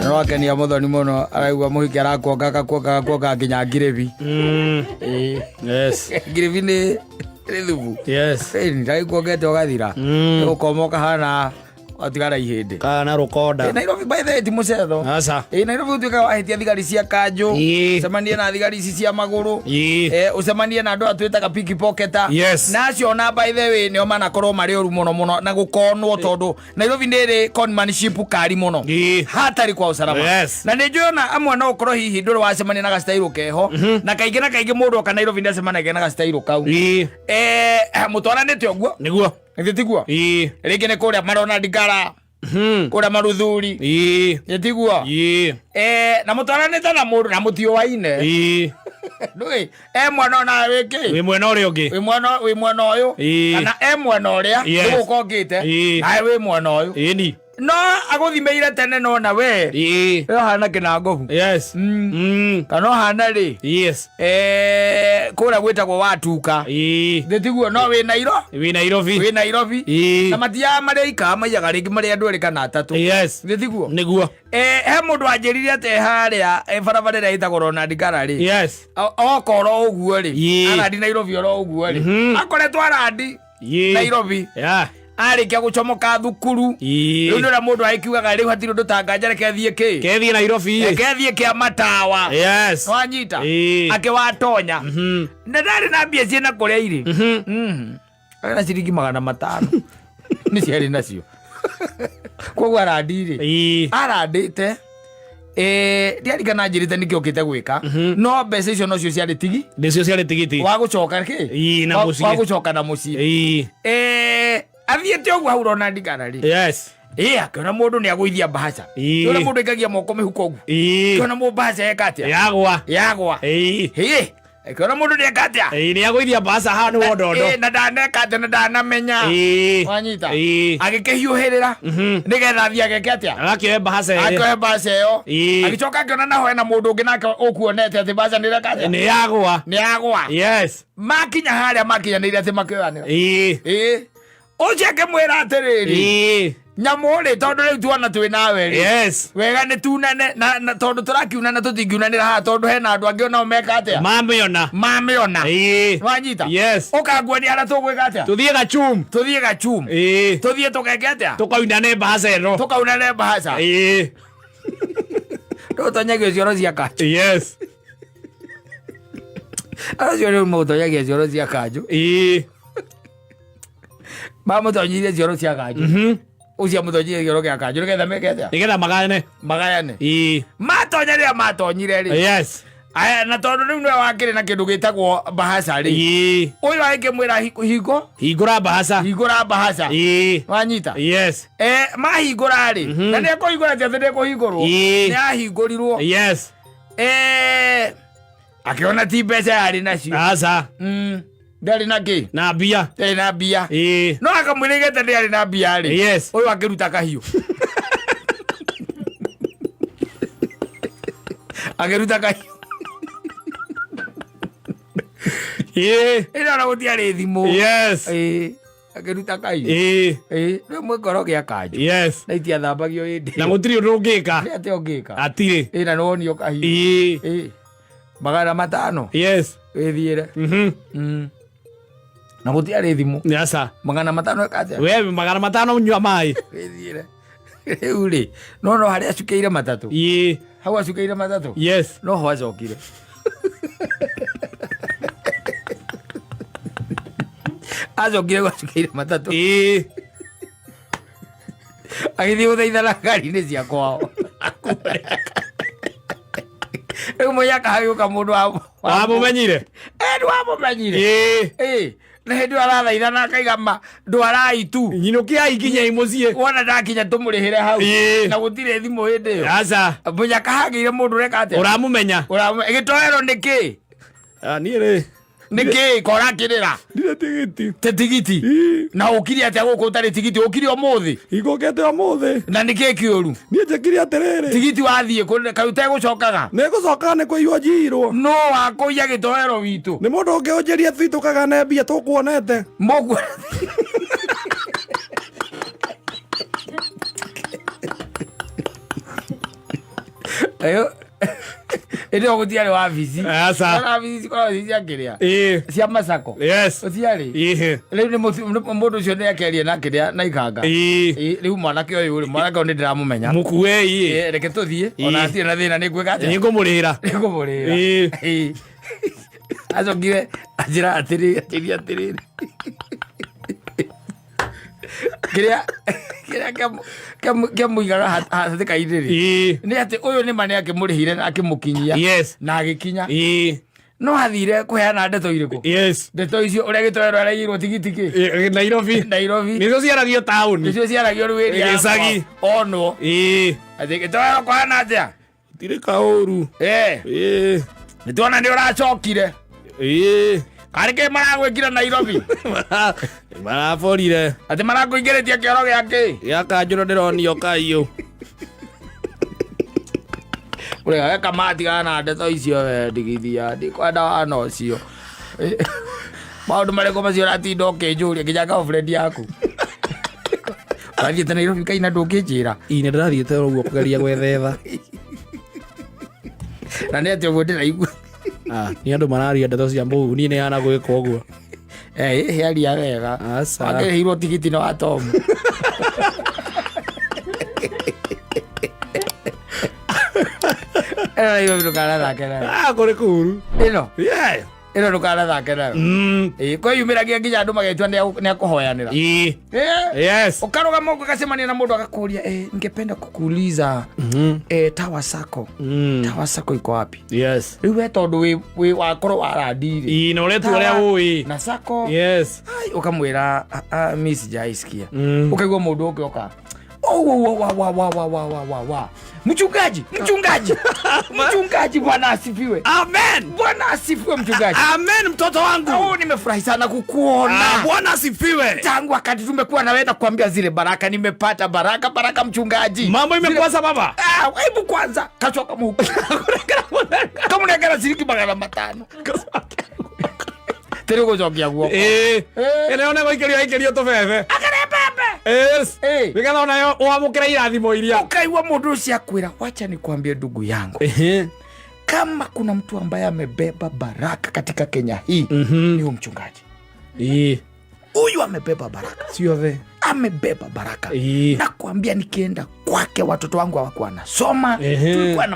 no akenia Muthoni muno, araigua muhiki arakuonga akakuonga akakuonga nginya ngirĩbi. Yes. Ngirĩbi nĩ thubu. Yes. Ndagĩkuongete ũgathira, ũkoma ũkahana watigara ihĩndĩ. Kana rũkonda. Nairobi, by the way, ti mũcetho. Aca. Ĩ Nairobi ũtuĩkaga wahĩtia thigari cia kanjũ, Ĩĩ. ũcemanie na thigari ici cia magũrũ, Ĩĩ. Ũcemanie na andũ aya twĩtaga pickpocketer. Yes. Na acio ona, by the way, nĩo manakorwo marĩ ũru mũno mũno na gũkonwo, tondũ Nairobi nĩ ĩrĩ conmanship kari mũno, Ĩĩ. hatari kwa usalama. Yes. Na nĩ njũĩ ona amwe no ũkorwo hihi ndũrĩ wacemania na gacitairũ keho, na kaingĩ na kaingĩ mũndũ oka Nairobi nĩacemanagia na gacitairũ kau. Ĩĩ. Mũtwaranĩte ũguo. Nĩguo. Githĩ tiguo? Ĩĩ. Rĩngĩ nĩ kũrĩa marona ndingara, kũrĩa maruthuri. Ĩĩ. Githĩ tiguo? Ĩĩ. Na mũtwaranĩte na mũndũ na mũtiũaine. Ĩĩ. Ndũĩ e mwena ona wĩkĩ. Wĩ mwena ũrĩa ũngĩ. Wĩ mwena ũyũ. Ĩĩ. Kana e mwena ũrĩa. Yes. Nĩgũka ũngĩte. Ĩĩ. Nawe wĩ mwena ũyũ. Ĩni. No agũthimĩire tene nona we Ĩĩ. we ũhana kĩnangobu. Yes. Kana ũhana rĩ, Yes. Kũrĩa gwĩtagwo Watuka. Ĩĩ. Thĩ tiguo? No wĩ Nairo. Wĩ Nairobi. Wĩ Nairobi. Ĩĩ. Na matiaga marĩa ikaga maiyaga rĩngĩ marĩ andũ erĩ kana atatũ. Yes. Thĩ tiguo? Nĩguo. He mũndũ wanjĩrire atĩ harĩa barabara ĩrĩa ĩtagwo Ronald Ngala rĩ, Yes. okorwo ũguo rĩ, Ĩĩ. arandi Nairobi oro ũguo rĩ, akoretwo arandi Ĩĩ. Nairobi, Yeah. arĩkia gũcomoka thukuru. Ĩĩ. Rĩu nĩ ũrĩa mũndũ agĩkiugaga rĩu hatirĩ ũndũ tanganja, reke thiĩ kĩ. Kethiĩ Nairobi. Reke thiĩ kĩa matawa. Yes. Nwanyita? Ĩĩ. Akĩwatonya na ndarĩ na mbia ciĩna kũrĩa irĩ. Arĩ na ciringi 500 nĩ ciarĩ nacio, koguo arandi rĩ, Ĩĩ. arandĩte ndiarikana njĩrĩte nĩkĩ okĩte gwĩka, no mbeca icio nocio ciarĩ tigi Nĩcio ciarĩ tigiti. wa gũcoka kĩ. Ĩĩ, na mũciĩ. Wa gũcoka na mũciĩ. Ĩĩ. Athiĩte ũguo hau Ronald Ngala rĩ, Yes. ĩ akĩona mũndũ nĩ agũithia mbahaca. Ĩĩ. Ũrĩa mũndũ aikagia moko mĩhuko ũguo, Ĩĩ. akĩona mũndũ mbahaca eka atĩa? Yagwa. Yagwa. Ĩĩ. Ĩ akĩona mũndũ nĩ eka atĩa? Ĩĩ, nĩ agũithia mbaca haha nĩ wondondo. Ĩ, na ndaneka atĩa na ndanamenya. Ĩĩ. Wanyita? Ĩĩ. Agĩkĩhiũhĩrĩra nĩgetha athiĩ ageke atĩa? Agakĩoe mbaca ĩrĩa. Akĩoe mbaca ĩyo. Ĩĩ. Agĩcoka akĩona naho hena mũndũ ũngĩ nake ũkuonete atĩ mbaca nĩ ĩreka atĩa? Nĩ yagwa. Nĩ yagwa. Yes. Makinya harĩa makinyanĩire atĩ makĩoyanĩra. Ĩĩ. Ĩ ũcio akĩmwĩra atĩrĩrĩ, Ĩĩ. nyamũ rĩ, tondũ rĩu tuona twĩ nawe rĩ, Yes. wega nĩ tunane na tondũ tũrakiunana tũtingiunanĩra haha, tondũ hena andũ angĩ onao meka atĩa? Mamĩona. Mamĩona. Ĩĩ. Wanyita? Yes. Ũkanguonia harĩa tũgwĩka atĩa? Tũthiĩ gachum. Tũthiĩ gachum. Ĩĩ. Tũthiĩ tũgeke atĩa? Tũkaunane mbaca ĩno. Tũkaunane mbaca. Ĩĩ. Ndũtonyagio cioro cia kanjũ. Yes. Acio rĩu mũtonyagia cioro cia kanjũ. Ĩĩ. Mamũtonyirie cioro cia kanjũ. Ũcio amũtonyirie kĩoro gĩa kanjũ nĩgetha meke atĩa? Nĩgetha magayane. Magayane. Ĩĩ. Matonya rĩrĩa matonyire rĩ. Yes. Aya, na tondũ rĩu nĩwe wakĩrĩ na kĩndũ gĩtagwo bahaca rĩ. Ĩĩ. Ũyũ agĩkĩmwĩra hingo Hingũra bahaca. Hingũra bahaca. Ĩĩ. Wanyita? Yes. Mahingũra rĩ, na nĩ ekũhingũra ti atĩ ndĩkũhingũrwo. Ĩĩ. Nĩ ahingũrirwo. Yes. Akĩona ti mbeca yarĩ nacio. Aca. Ndarĩ na kĩ? Na mbia. Ndarĩ na mbia. Ĩĩ. No akamwĩra igete ndĩarĩ na mbia rĩ. Yes. Ũyũ akĩruta kahiũ. Akĩruta kahiũ. Ĩĩ. Ĩno ona gũtiarĩ thimũ. Yes. Ĩĩ. Akĩruta kahiũ. Ĩĩ. Ĩĩ. Rĩu mwĩkoro gĩa kanjũ. Yes. Na itiathambagio hĩndĩ. Na gũtirĩ ũndũ ũngĩka. Nĩ atĩa ũngĩka? Atirĩ. Ĩĩ na nĩwonio kahiũ. Ĩĩ. Ĩĩ. 500. Yes. Wĩthiĩre. Na gũtiarĩ thimũ. Aca. 500 ĩka atĩa? We 500 nyua maĩ. Wĩthiĩre. Rĩu rĩ, no no harĩa acukĩire matatũ. Ĩĩ. Hau acukĩire matatũ. Yes. No ho acokire. Acokire gwacukĩire matatũ. Ĩĩ. Agĩthiĩ gũthaithana ngari-inĩ cia kwao. Rĩu mũnyaka hagĩũka mũndũ wa Wamũmenyire? Nĩ wamũmenyire. Ĩĩ. Ĩĩ. Na hĩndĩ ĩyo arathaithana akaiga ma ndwarai tu. Nyinũkiai nginyai mũciĩ. Wona ndakinya tũmũrĩhĩre hau. Ĩĩ. Na gũtirĩ thimũ hĩndĩ ĩyo. Aca. Mũnyaka hagĩire mũndũ ũreka atĩa? Ũramũmenya? Gĩtoero nĩ kĩ? Niĩ rĩ. Nĩ kĩ kora kĩrĩra? Ndirĩ tigiti. Te tigiti. Ĩĩ. Na ũkire atĩa gũkũ ũtarĩ tigiti? Ũkire ũmũthĩ? Hingũkĩte ũmũthĩ. Na nĩ kĩ kĩũru? Niĩ njĩkire atĩrĩrĩ. Tigiti wathiĩ kũ kaĩ ũtegũcokaga? Nĩ ngũcokaga nĩ kũiywo njiyirwo. No wakũiya gĩtoero witũ. Nĩ mũndũ ũngĩ ũnjĩrie ithuĩ tũkagane mbia tũkuonete. Mũkuo. Ayo. Ĩndĩ ĩyo gũtiarĩ wabici. Aca. Ona wabici cikoragwo ci cia kĩrĩa. Ĩĩ. Cia macako. Yes. Gũtiarĩ. Ĩĩ. Rĩu nĩ mũndũ ũcio nĩ akeria na kĩrĩa na ikanga. Ĩĩ. Ĩĩ, rĩu mwanake ũyũ rĩ, mwanake ũyũ nĩ ndĩramũmenya. Mũkuei. Ĩĩ, reke tũthiĩ. Ona Ĩĩ. hatirĩ na thĩna nĩ ngwĩka atĩa? Nĩ ngũmũrĩhĩra. Nĩ ngũmũrĩhĩra. Ĩĩ. Ĩĩ. Acokire anjĩra atĩrĩrĩ, anjĩria atĩrĩrĩ. Kĩrĩa kĩrĩa kĩamũigaga hatĩka-inĩ rĩ. Ĩĩ. Nĩ atĩ ũyũ nĩ ma nĩ akĩmũrĩhire na akĩmũkinyia. Yes. Na agĩkinya. Ĩĩ. No athire kũheana ndeto irĩkũ? Yes. Ndeto icio ũrĩa gĩtoero araiyirwo tigiti kĩ? Ĩĩ, Nairobi. Nairobi. Nĩcio ciaragio taũni. Nĩcio ciaragio rĩu ĩrĩa Gĩcagi. Onwo. Ĩĩ. Atĩ gĩtoero kũhana atĩa? Gũtirĩ kaũru. Ĩĩ. Ĩĩ. Nĩ tuona nĩ ũracokire. Ĩĩ. Karĩ kĩ maragwĩkire Nairobi? Maraborire. Atĩ marakũingĩrĩtie kĩoro gĩa kĩ? Gĩa kanjũrũ ndĩronio kaiyũ. Ũrĩa weka matigana na ndeto icio we ndigithia ndikwenda wana ũcio. Maũndũ marĩkũ macio ũratinda ũkĩnjũria nginya girlfriend yaku? Wathiĩte Nairobi kaina ndũngĩnjĩra. Ĩĩ nĩ ndĩrathiĩte ũguo kũgeria gwethetha. Na nĩ atĩa ũguo ndĩraigua? Nĩ andũ mararia ndeto cia mũhu niĩ nĩ hana gwĩka ũguo. Aria wega. Aca. Wakĩrĩhirwo tigiti na wa Tom. Ĩno Nairobi ndũkanathake nayo. Kũrĩ kũru. Ĩno. Yeah. Ĩno ndũkanathake nayo. Ĩĩ, kwĩyumĩragia nginya andũ magetua nĩ akũhoyanĩra. Ĩĩ. Ĩĩ. Yes. Ũkarũgama ũguo ũgacemania na mũndũ agakũria, ningependa kukuuliza, Tower Sacco. Tower Sacco iko wapi? Yes. Rĩu we tondũ wĩ wakorwo warandi-rĩ. Ĩĩ, na ũretua ũrĩa ũĩ. Na Sacco. Yes. Ai, ũkamwĩra, mi sijaisikia. Ũkaigua mũndũ ũngĩ oka. Oh, wa, wa, wa, wa, wa, wa, wa, wa. Mchungaji, mchungaji. Mchungaji, Bwana asifiwe. Amen. Bwana asifiwe mchungaji. Amen mtoto wangu. Oh, nimefurahi sana kukuona. Bwana asifiwe. Tangu wakati tumekuwa na wewe nakwambia zile baraka nimepata baraka baraka mchungaji. Mambo imekuwa sawa. Hebu kwanza kachoka muhuko. Kama unagara shilingi 500. Tiri gũcokia guoko. Ĩĩ. Ĩrĩa ona gũikĩrio aikĩrio tũbebe. Akare bebe. Yes. Ĩĩ. Nĩgetha onayo ũamũkĩre irathimo iria. Ukaigua mũndũ ũcio akwĩra, wacha nikwambie ndugu yangu. Kama kuna mtu ambaye amebeba baraka katika Kenya hii, ni huyu mchungaji. Ĩĩ. Huyu amebeba baraka. Ciothe. Amebeba baraka. Ĩĩ. Nakwambia nikienda kwake watoto wangu hawakuwa wanasoma. Ehe. Tulikuwa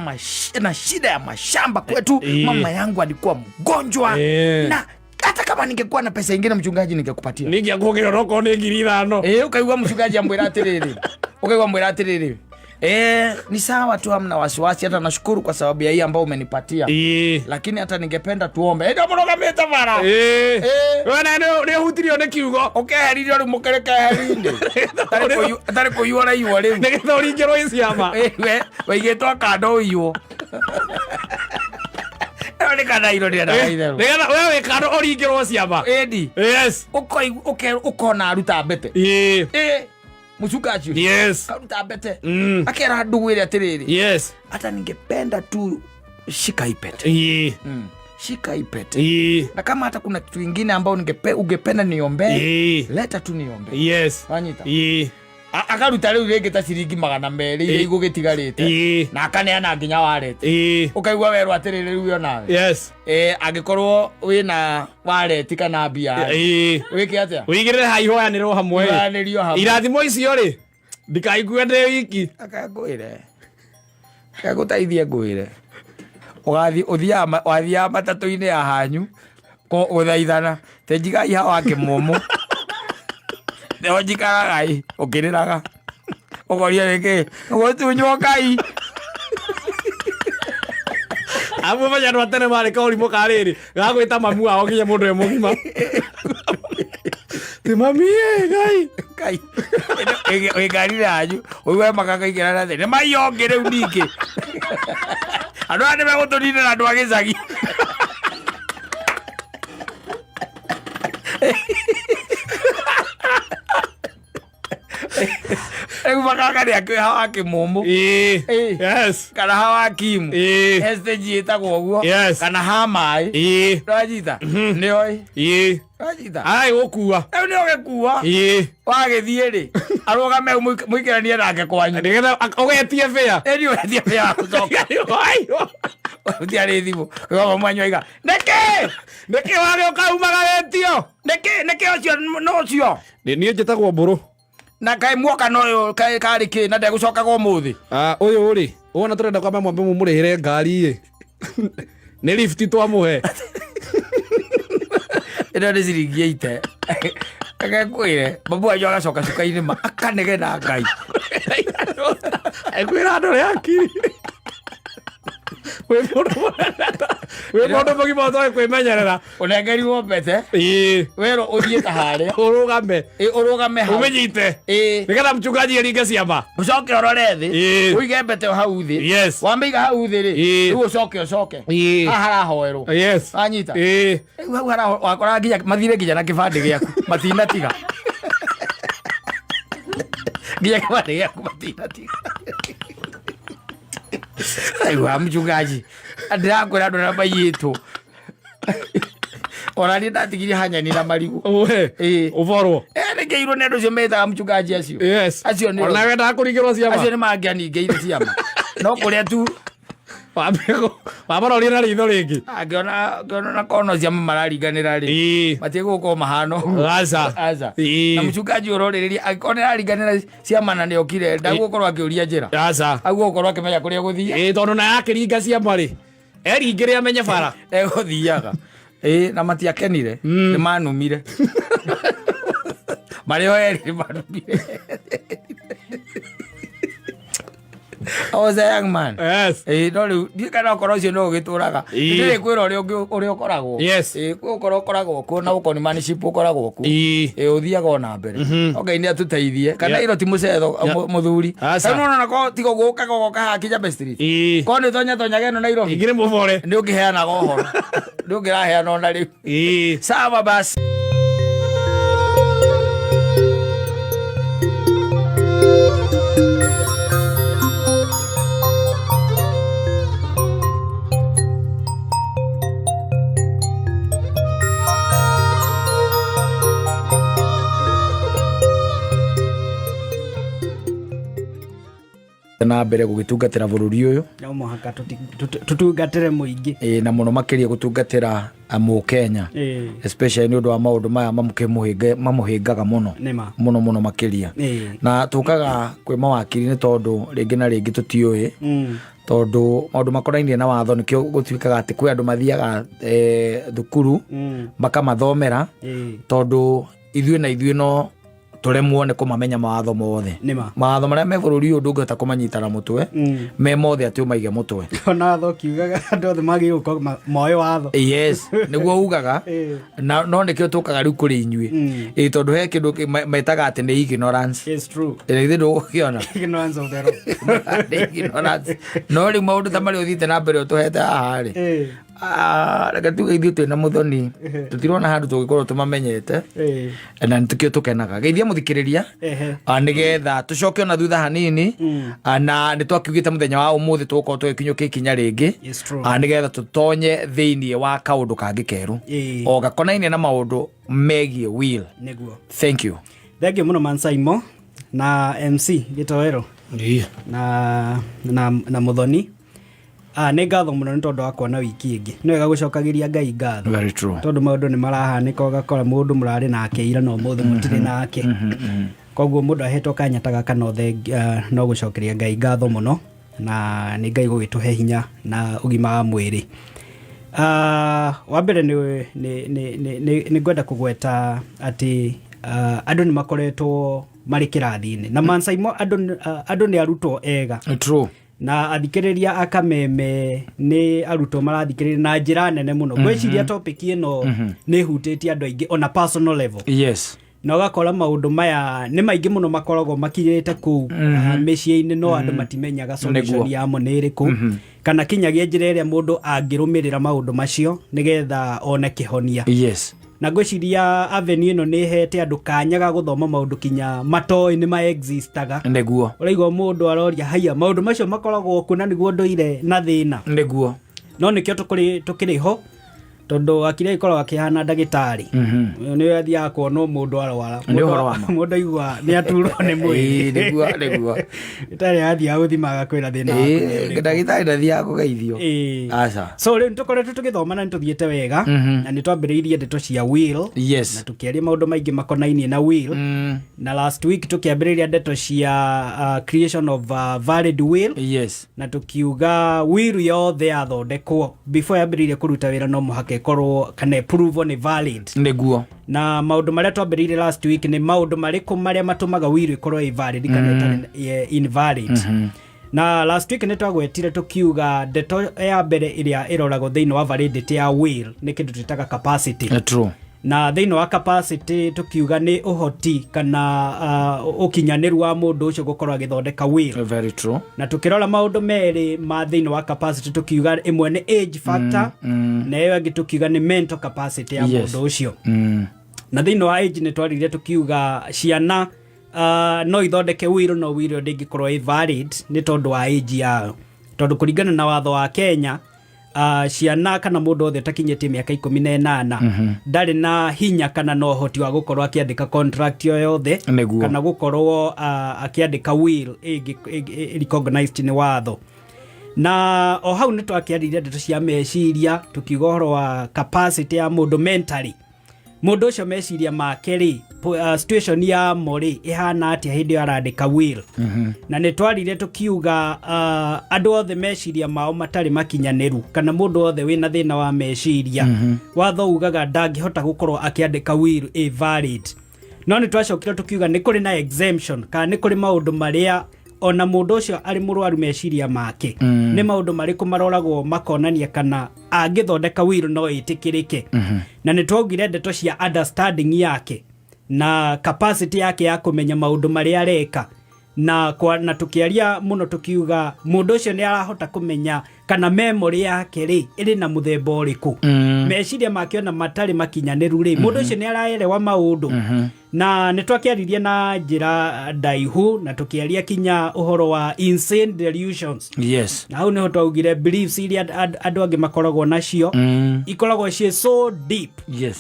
na shida ya mashamba kwetu. Ĩĩ. Mama yangu alikuwa mgonjwa. Ĩĩ. Na hata kama ningekuwa na pesa ingine mchungaji ningekupatia. Nä ngä akå gä rwo nokorwo nä 5,000. Eh, ukaigua mchungaji ambwira atiriri. Ukaigua ambwira atiriri. Eh, ni sawa tu, hamna wasiwasi, hata nashukuru kwa sababu ya hii ambayo umenipatia. Ĩĩ. Lakini hata ningependa tuombe. Eh, ndio bara. Ĩĩ. Ĩĩ. Wena nä å hutirio nä kiugo. Ũkeheririo rĩu mũkĩrĩ keheri-inĩ. Tarĩ kũiywo ũraiywo rĩu. Nä getha å ringä rwo ä ciama. Eh, we waigĩtwo kando ũiywo. Ĩyo nĩ kana iro ndĩendaga itherũ. Nä getha we wä kando å ringä rwo ciama. Ĩndi. Yes. Ũkona aruta mbete. Ĩĩ. Ĩ, mũcungaji ũcio. Yes. Karuta mbete. Mm. Akera ndugu ĩrĩa atĩrĩrĩ. Yes. Hata ningependa tu shika hii pete. Ĩĩ. Shika hii pete. Ĩĩ. Na kama hata kuna kitu ingine ambao ungependa niombee, Ĩĩ. leta tu niombee. Yes. Wanyita? Ĩĩ. Akaruta rĩu rĩngĩ ta ciringi 200 iria igũgĩtigarĩte. Ĩĩ. Na akaneana nginya wareti. Ĩĩ. Ũkaigua werwo atĩrĩrĩ rĩu yo nawe. Yes. Eh, angĩkorwo wĩna wareti kana mbia Ĩĩ. wĩke atĩa? Wĩigĩrĩre ha ihoyanĩrwo hamwe. Ihoyanĩrio hamwe. Irathimo icio rĩ ndikaigue ndĩ wiki. Akangwĩre. Akagũteithie ngwĩre. Ũgathiĩ ũthiaga wathiaga matatũ-inĩ ya hanyu gũthaithana te njigai hawa wa kĩmũmũ. Nĩho njikaraga ĩ ũkĩrĩraga. Ũkoria nĩkĩ? Gũtunywo Ngai. Amu menya andũ a tene marĩ kaũrimũ ka rĩrĩ gagwĩta mamu wao nginya mũndũ e mũgima. Ti mami ĩ Ngai. Ngai. Wĩ ngari-inĩ yanyu ũigue makakaingĩra na thĩ. Nĩ maiyo ũngĩ rĩu ningĩ. Andũ aya nĩmegũtũninĩra andũ a gĩcagi. Rĩu makaka nĩ akĩoĩ hawa kĩmũmũ. Ĩĩ. Ĩĩ. Yes. Kana hawa kimu. Ĩĩ. He stage ĩtagwo ũguo. Yes. Kana ha maĩ. Ĩĩ. Nĩwanyita? Nĩoĩ. Ĩĩ. Nĩwanyita? Ai gũkua. Rĩu nĩ ũgĩkua. Ĩĩ. Wagĩthiĩ rĩ, arũgame mũingĩranie nake kwanyu. Nĩgetha ũgetie bĩa. Ĩni ũgetie bĩa wa gũcoka. Gũtiarĩ thimũ. Ũgakorwo mwanyu oiga, nĩkĩ? Nĩkĩ wagĩũka umaga wetio? Nĩkĩ? Nĩkĩ ũcio no ũcio? Niĩ njĩtagwo Mbũrũ. Na kaĩ muoka na ũyũ karĩ kĩ na ndegũcokaga ũmũthĩ? Ũyũ rĩ, wona tũrenda kwamba mwambe mũmũrĩhĩre ngari ĩ. Nĩ lift twamũhe. Ĩno nĩ ciringi ĩite. Reke ngwĩre, mamu wanyu agacoka cuka-inĩ ma akanegena Ngai. Ekwĩra andũ arĩa akiri. Wĩ mũndũ mũnene wĩ mũndũ mũgima ũtoĩ kwĩmenyerera. Ũnengerirwo mbete. Ĩĩ. Werwo ũthiĩ ta harĩa. Ũrũgame. Ĩ, ũrũgame hau. Ũmĩnyite. Ĩ. Nĩgetha mchungaji aringe ciama. Ũcoke ũrore thĩ. Ĩĩ. Ũige mbete hau thĩ. Yes. Wamĩiga hau thĩ rĩ. Ĩĩ. Rĩu ũcoke ũcoke. Ĩĩ. Haha harahoerwo. Yes. Wanyita? Ĩĩ. Rĩu hau haraho wakora nginya mathire nginya na kĩbandĩ gĩaku. Matinatiga. Nginya kĩbandĩ gĩaku matinatiga. Aiwa mchungaji. Ndĩrakwĩra andũ arĩa maiyĩtwo. Ona niĩ ndatigirie hanyani na marigũ. Ũhe. Ĩĩ. Ũborwo. Eh, nĩngĩirwo nĩ andũ acio metaga mchungaji acio. Yes. Acio nĩ Ona wendaga kũringĩrwo ciama. Acio nĩ mangĩaningĩire ciama. No kũrĩa tu Wamarorie na ritho rĩngĩ. Angĩona na kono ciama mararinganĩra rĩ. Ĩĩ. Matiegũkorwo mahana ũguo. Aca. Aca. Ĩĩ. Na mchungaji ũrorĩrĩria angĩkorwo nĩ araringanĩra ciama na nĩokire ndagũkorwo akĩũria njĩra. Aca. Agũkorwo akĩmenya kũrĩa egũthiĩ. Ĩĩ tondũ na yakĩringa ciama rĩ. Eringĩre amenye bara. Egũthiaga. Ĩĩ na matiakenire. Nĩ manumire. Marĩ o erĩ nĩ manumire. I was a young man. Yes. Ĩĩ no rĩu ndiũĩ kana ũkoro ũcio no ũgĩtũraga. Ĩĩ. Ndirĩ kwĩra ũrĩa ũngĩ ũrĩa ũkoragwo. Yes. Ĩĩ kwĩ ũkoro ũkoragwo kuo na ũkoni manship ũkoragwo kuo. Ĩĩ. Ĩĩ ũthiaga ona mbere. No Ngai nĩ atũteithie. Kana Yeah. iro ti mũcetho mũthuri. Aca. Rĩu nĩwona ko tiga gũkaga ũgoka haha Kijabe Street. Ĩĩ. Korwo nĩ tonya tonyaga ĩno Nairobi. Ingĩrĩ mũbore. Nĩ ũngĩheanaga ũhoro. Nĩ ũngĩraheana ona rĩu. Ĩĩ. Sawa basi. Na mbere gũgĩtungatĩra bũrũri ũyũ. No mũhaka tũtungatĩre mũingĩ. Ĩ, na mũno makĩria gũtungatĩra mũkenya, especially nĩ ũndũ wa maũndũ maya mamũhĩngaga mũno. Nĩma. Mũno mũno makĩria. Na tũkaga kwĩ mawakiri nĩ tondũ rĩngĩ na rĩngĩ tũtiũĩ, tondũ maũndũ makonainie na watho, nĩkĩo gũtuĩkaga atĩ kwĩ andũ mathiaga thukuru makamathomera, tondũ ithuĩ na ithuĩ no tũremwo nĩ kũmamenya mawatho mothe. Nĩma. Mawatho marĩa me bũrũri ũyũ ndũngĩhota kũmanyita na mũtwe me mothe atĩ ũmaige mũtwe. Ona watho ũkiugaga andũ othe magĩrĩirwo gũkorwo moĩ watho. Yes, nĩguo ugaga. Na no nĩkĩo tũkaga rĩu kũrĩ inyuĩ. Ĩ, tondũ he kĩndũ metaga atĩ nĩ ignorance. It's true. Ĩ, ithuĩ ndũgũkĩona. Ignorance of the law. Nĩ ignorance. No rĩu maũndũ ta marĩa ũthiĩte na mbere ũtũhete haha rĩ, reke tuge ithuĩ twĩna mũthoni tũtirona handũ tũngĩkorwo tũmamenyete, na nĩtũkĩo tũkenaga geithia mũthikĩrĩria, nĩgetha tũcoke ona thutha hanini. Na nĩ twakiugĩte mũthenya wa ũmũthĩ tũgũkorwo tũgĩkinyũkia ikinya rĩngĩ, It's true. Nĩgetha tũtonye thĩinĩ wa kaũndũ kangĩ kerũ, o gakonainie na maũndũ megiĩ will. Nĩguo. Thank you. Thank you mũno, Mansaimo na MC Gĩtoero na Mũthoni. Nĩ ngatho mũno nĩ tondũ wa kuona wiki ĩngĩ. Nĩ wega gũcokagĩria Ngai ngatho. Very true. Tondũ maũndũ nĩ marahanĩka, ũgakora mũndũ mũrarĩ nake ira no ũmũthĩ mũtirĩ nake. Koguo mũndũ ahetwo kanya ta gaka no gũcokeria Ngai ngatho mũno, na nĩ Ngai gũgĩtũhe hinya na ũgima wa mwĩrĩ. Wa mbere nĩ ngwenda kũgweta atĩ andũ nĩ makoretwo marĩ kĩrathi-inĩ na Mansaimo, andũ nĩ arutwo ega. True. Na athikĩrĩria akameme nĩ arutwo marathikĩrĩria na njĩra nene mũno. Ngwĩciria topic ĩno nĩ ĩhutĩtie andũ aingĩ on a personal level, na ũgakora maũndũ maya nĩ maingĩ mũno makoragwo makinyĩte kũu mĩciĩ-inĩ, no andũ matimenyaga solution yamo nĩ ĩrĩkũ, kana kinyagia njĩra ĩrĩa mũndũ angĩrũmĩrĩra maũndũ macio nĩgetha one kĩhonia. Na ngwĩciria avenue ĩno nĩ ĩhete andũ kanya ga gũthoma maũndũ kinya matoĩ nĩ ma existaga. Ũraigua mũndũ aroria, haiya, maũndũ macio makoragwo kuo na nĩguo ndũire na thĩna. No nĩkĩo tũkĩrĩ ho, tondũ akiri agĩkoragwo akĩhana ndagĩtarĩ nĩwe athiaga kuonwo mũndũ arwara. Nĩ ũhoro wa ma. Mũndũ aigua nĩ aturwo nĩ mwĩrĩ. Nĩguo. Ndagĩtarĩ athiaga gũthima agakwĩra thĩna waku nĩ ũrĩkũ. Ndagĩtarĩ ndathiaga kũgeithio. Aca. So rĩu nĩtũkoretwo tũgĩthoma na nĩtũthiĩte wega, na nĩtwambĩrĩirie ndeto cia will, na tũkĩaria maũndũ maingĩ makonainie na will. Na last week tũkĩambĩrĩria ndeto cia creation of valid will, na tukiuga will yothe yathondekwo, before yambĩrĩirie kũruta wĩra, no mũhaka ĩkorwo kana ĩprove nĩ valid. Na maũndũ marĩa twambĩrĩirie last week nĩ maũndũ marĩkũ marĩa matũmaga will ĩkorwo ĩ valid kana ĩtarĩ invalid. Na last week nĩ twagwetire tũkiuga ndeto ya mbere ĩrĩa ĩroragwo thĩinĩ wa validity ya will nĩ kĩndũ twĩtaga capacity. Na thĩinĩ wa capacity tukiuga nĩ ũhoti kana ũkinyanĩru wa mũndũ ũcio gũkorwo agĩthondeka will. Very true. Na tukĩrora maũndũ merĩ ma thĩinĩ wa capacity, tukiuga ĩmwe nĩ age factor, na ĩyo ĩngĩ tukiuga nĩ mental capacity ya mũndũ ũcio. Na thĩinĩ wa age nĩ twarire tukiuga ciana no ithondeke will, no will ĩyo ndĩngĩkorwo ĩ valid nĩ tondũ wa age yao, tondũ kũringana na watho wa Kenya, ciana kana mũndũ othe ũtakinyĩtie mĩaka 18 ndarĩ na hinya kana na ũhoti wa gũkorwo akĩandĩka contract o yothe, kana gũkorwo akĩandĩka will recognized nĩ watho. Na o hau nĩ twakĩaririe ndeto cia meciria, tukiuga ũhoro wa capacity ya mũndũ mentally, mũndũ ũcio meciria make rĩ, situation yamo rĩ, ĩhana atĩa hĩndĩ ĩyo arandĩka will. Na nĩ twarire tũkiuga andũ othe meciria mao matarĩ makinyanĩru, kana mũndũ wothe wĩna thĩna wa meciria, watho ugaga ndangĩhota gũkorwo akĩandĩka will ĩ valid. No nĩ twacokire tũkiuga nĩ kũrĩ na exemption, kana nĩ kũrĩ maũndũ marĩa ona mũndũ ũcio arĩ mũrwaru meciria make, nĩ maũndũ marĩkũ maroragwo makonania kana angĩthondeka will no ĩtĩkĩrĩke. Na nĩ twaugire ndeto cia understanding yake na capacity yake ya kũmenya maũndũ marĩa areka, na tukiaria mũno tukiuga mũndũ ũcio nĩ arahota kũmenya kana memory yake rĩ, ĩrĩ na mũthemba ũrĩkũ, meciria make ona matarĩ makinyanĩru rĩ, mũndũ ũcio nĩ araerewa maũndũ. Na nĩ twakĩaririe na njĩra ndaihu na tũkĩaria kinya ũhoro wa insane delusions. Na hau nĩho twaugire beliefs iria andũ angĩ makoragwo nacio ikoragwo ciĩ so deep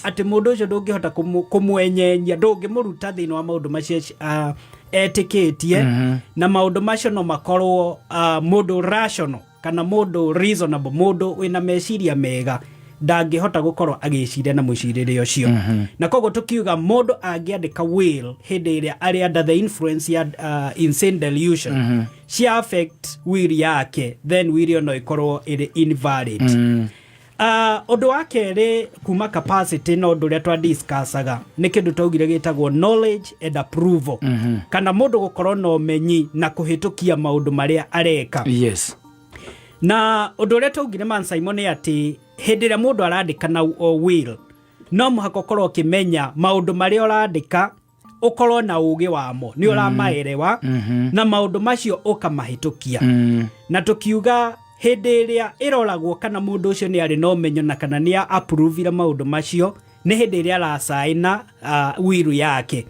atĩ mũndũ ũcio ndũngĩhota kũmwenyenyia, ndũngĩmũruta thĩinĩ wa maũndũ macio. Etĩkĩtie na maũndũ macio no makorwo mũndũ rational kana mũndũ reasonable, mũndũ wĩna meciria mega ndangĩhota gũkorwo agĩciria na mũcirĩre ũcio. Na koguo tũkiuga mũndũ angĩandĩka will hĩndĩ ĩrĩa arĩ under the influence ya insane delusion cia affect will yake, then will ĩyo no ĩkorwo ĩrĩ invalid. Ũndũ wa kerĩ kuma capacity na ũndũ ũrĩa twadiscussaga nĩ kĩndũ twaugire gĩtagwo knowledge and approval, kana mũndũ gũkorwo na ũmenyi na kũhĩtũkia maũndũ marĩa areka. Na ũndũ ũrĩa twaugire, man Simon, nĩ atĩ hĩndĩ ĩrĩa mũndũ arandĩka na o will, no mũhaka ũkorwo ũkĩmenya maũndũ marĩa ũrandĩka, ũkorwo na ũgĩ wamo, nĩ ũramaerewa na maũndũ macio ũkamahĩtũkia. Na tũkiuga hĩndĩ ĩrĩa ĩroragwo kana mũndũ ũcio nĩ arĩ na ũmenyo na kana nĩ approvire maũndũ macio nĩ hĩndĩ ĩrĩa aracaina will yake.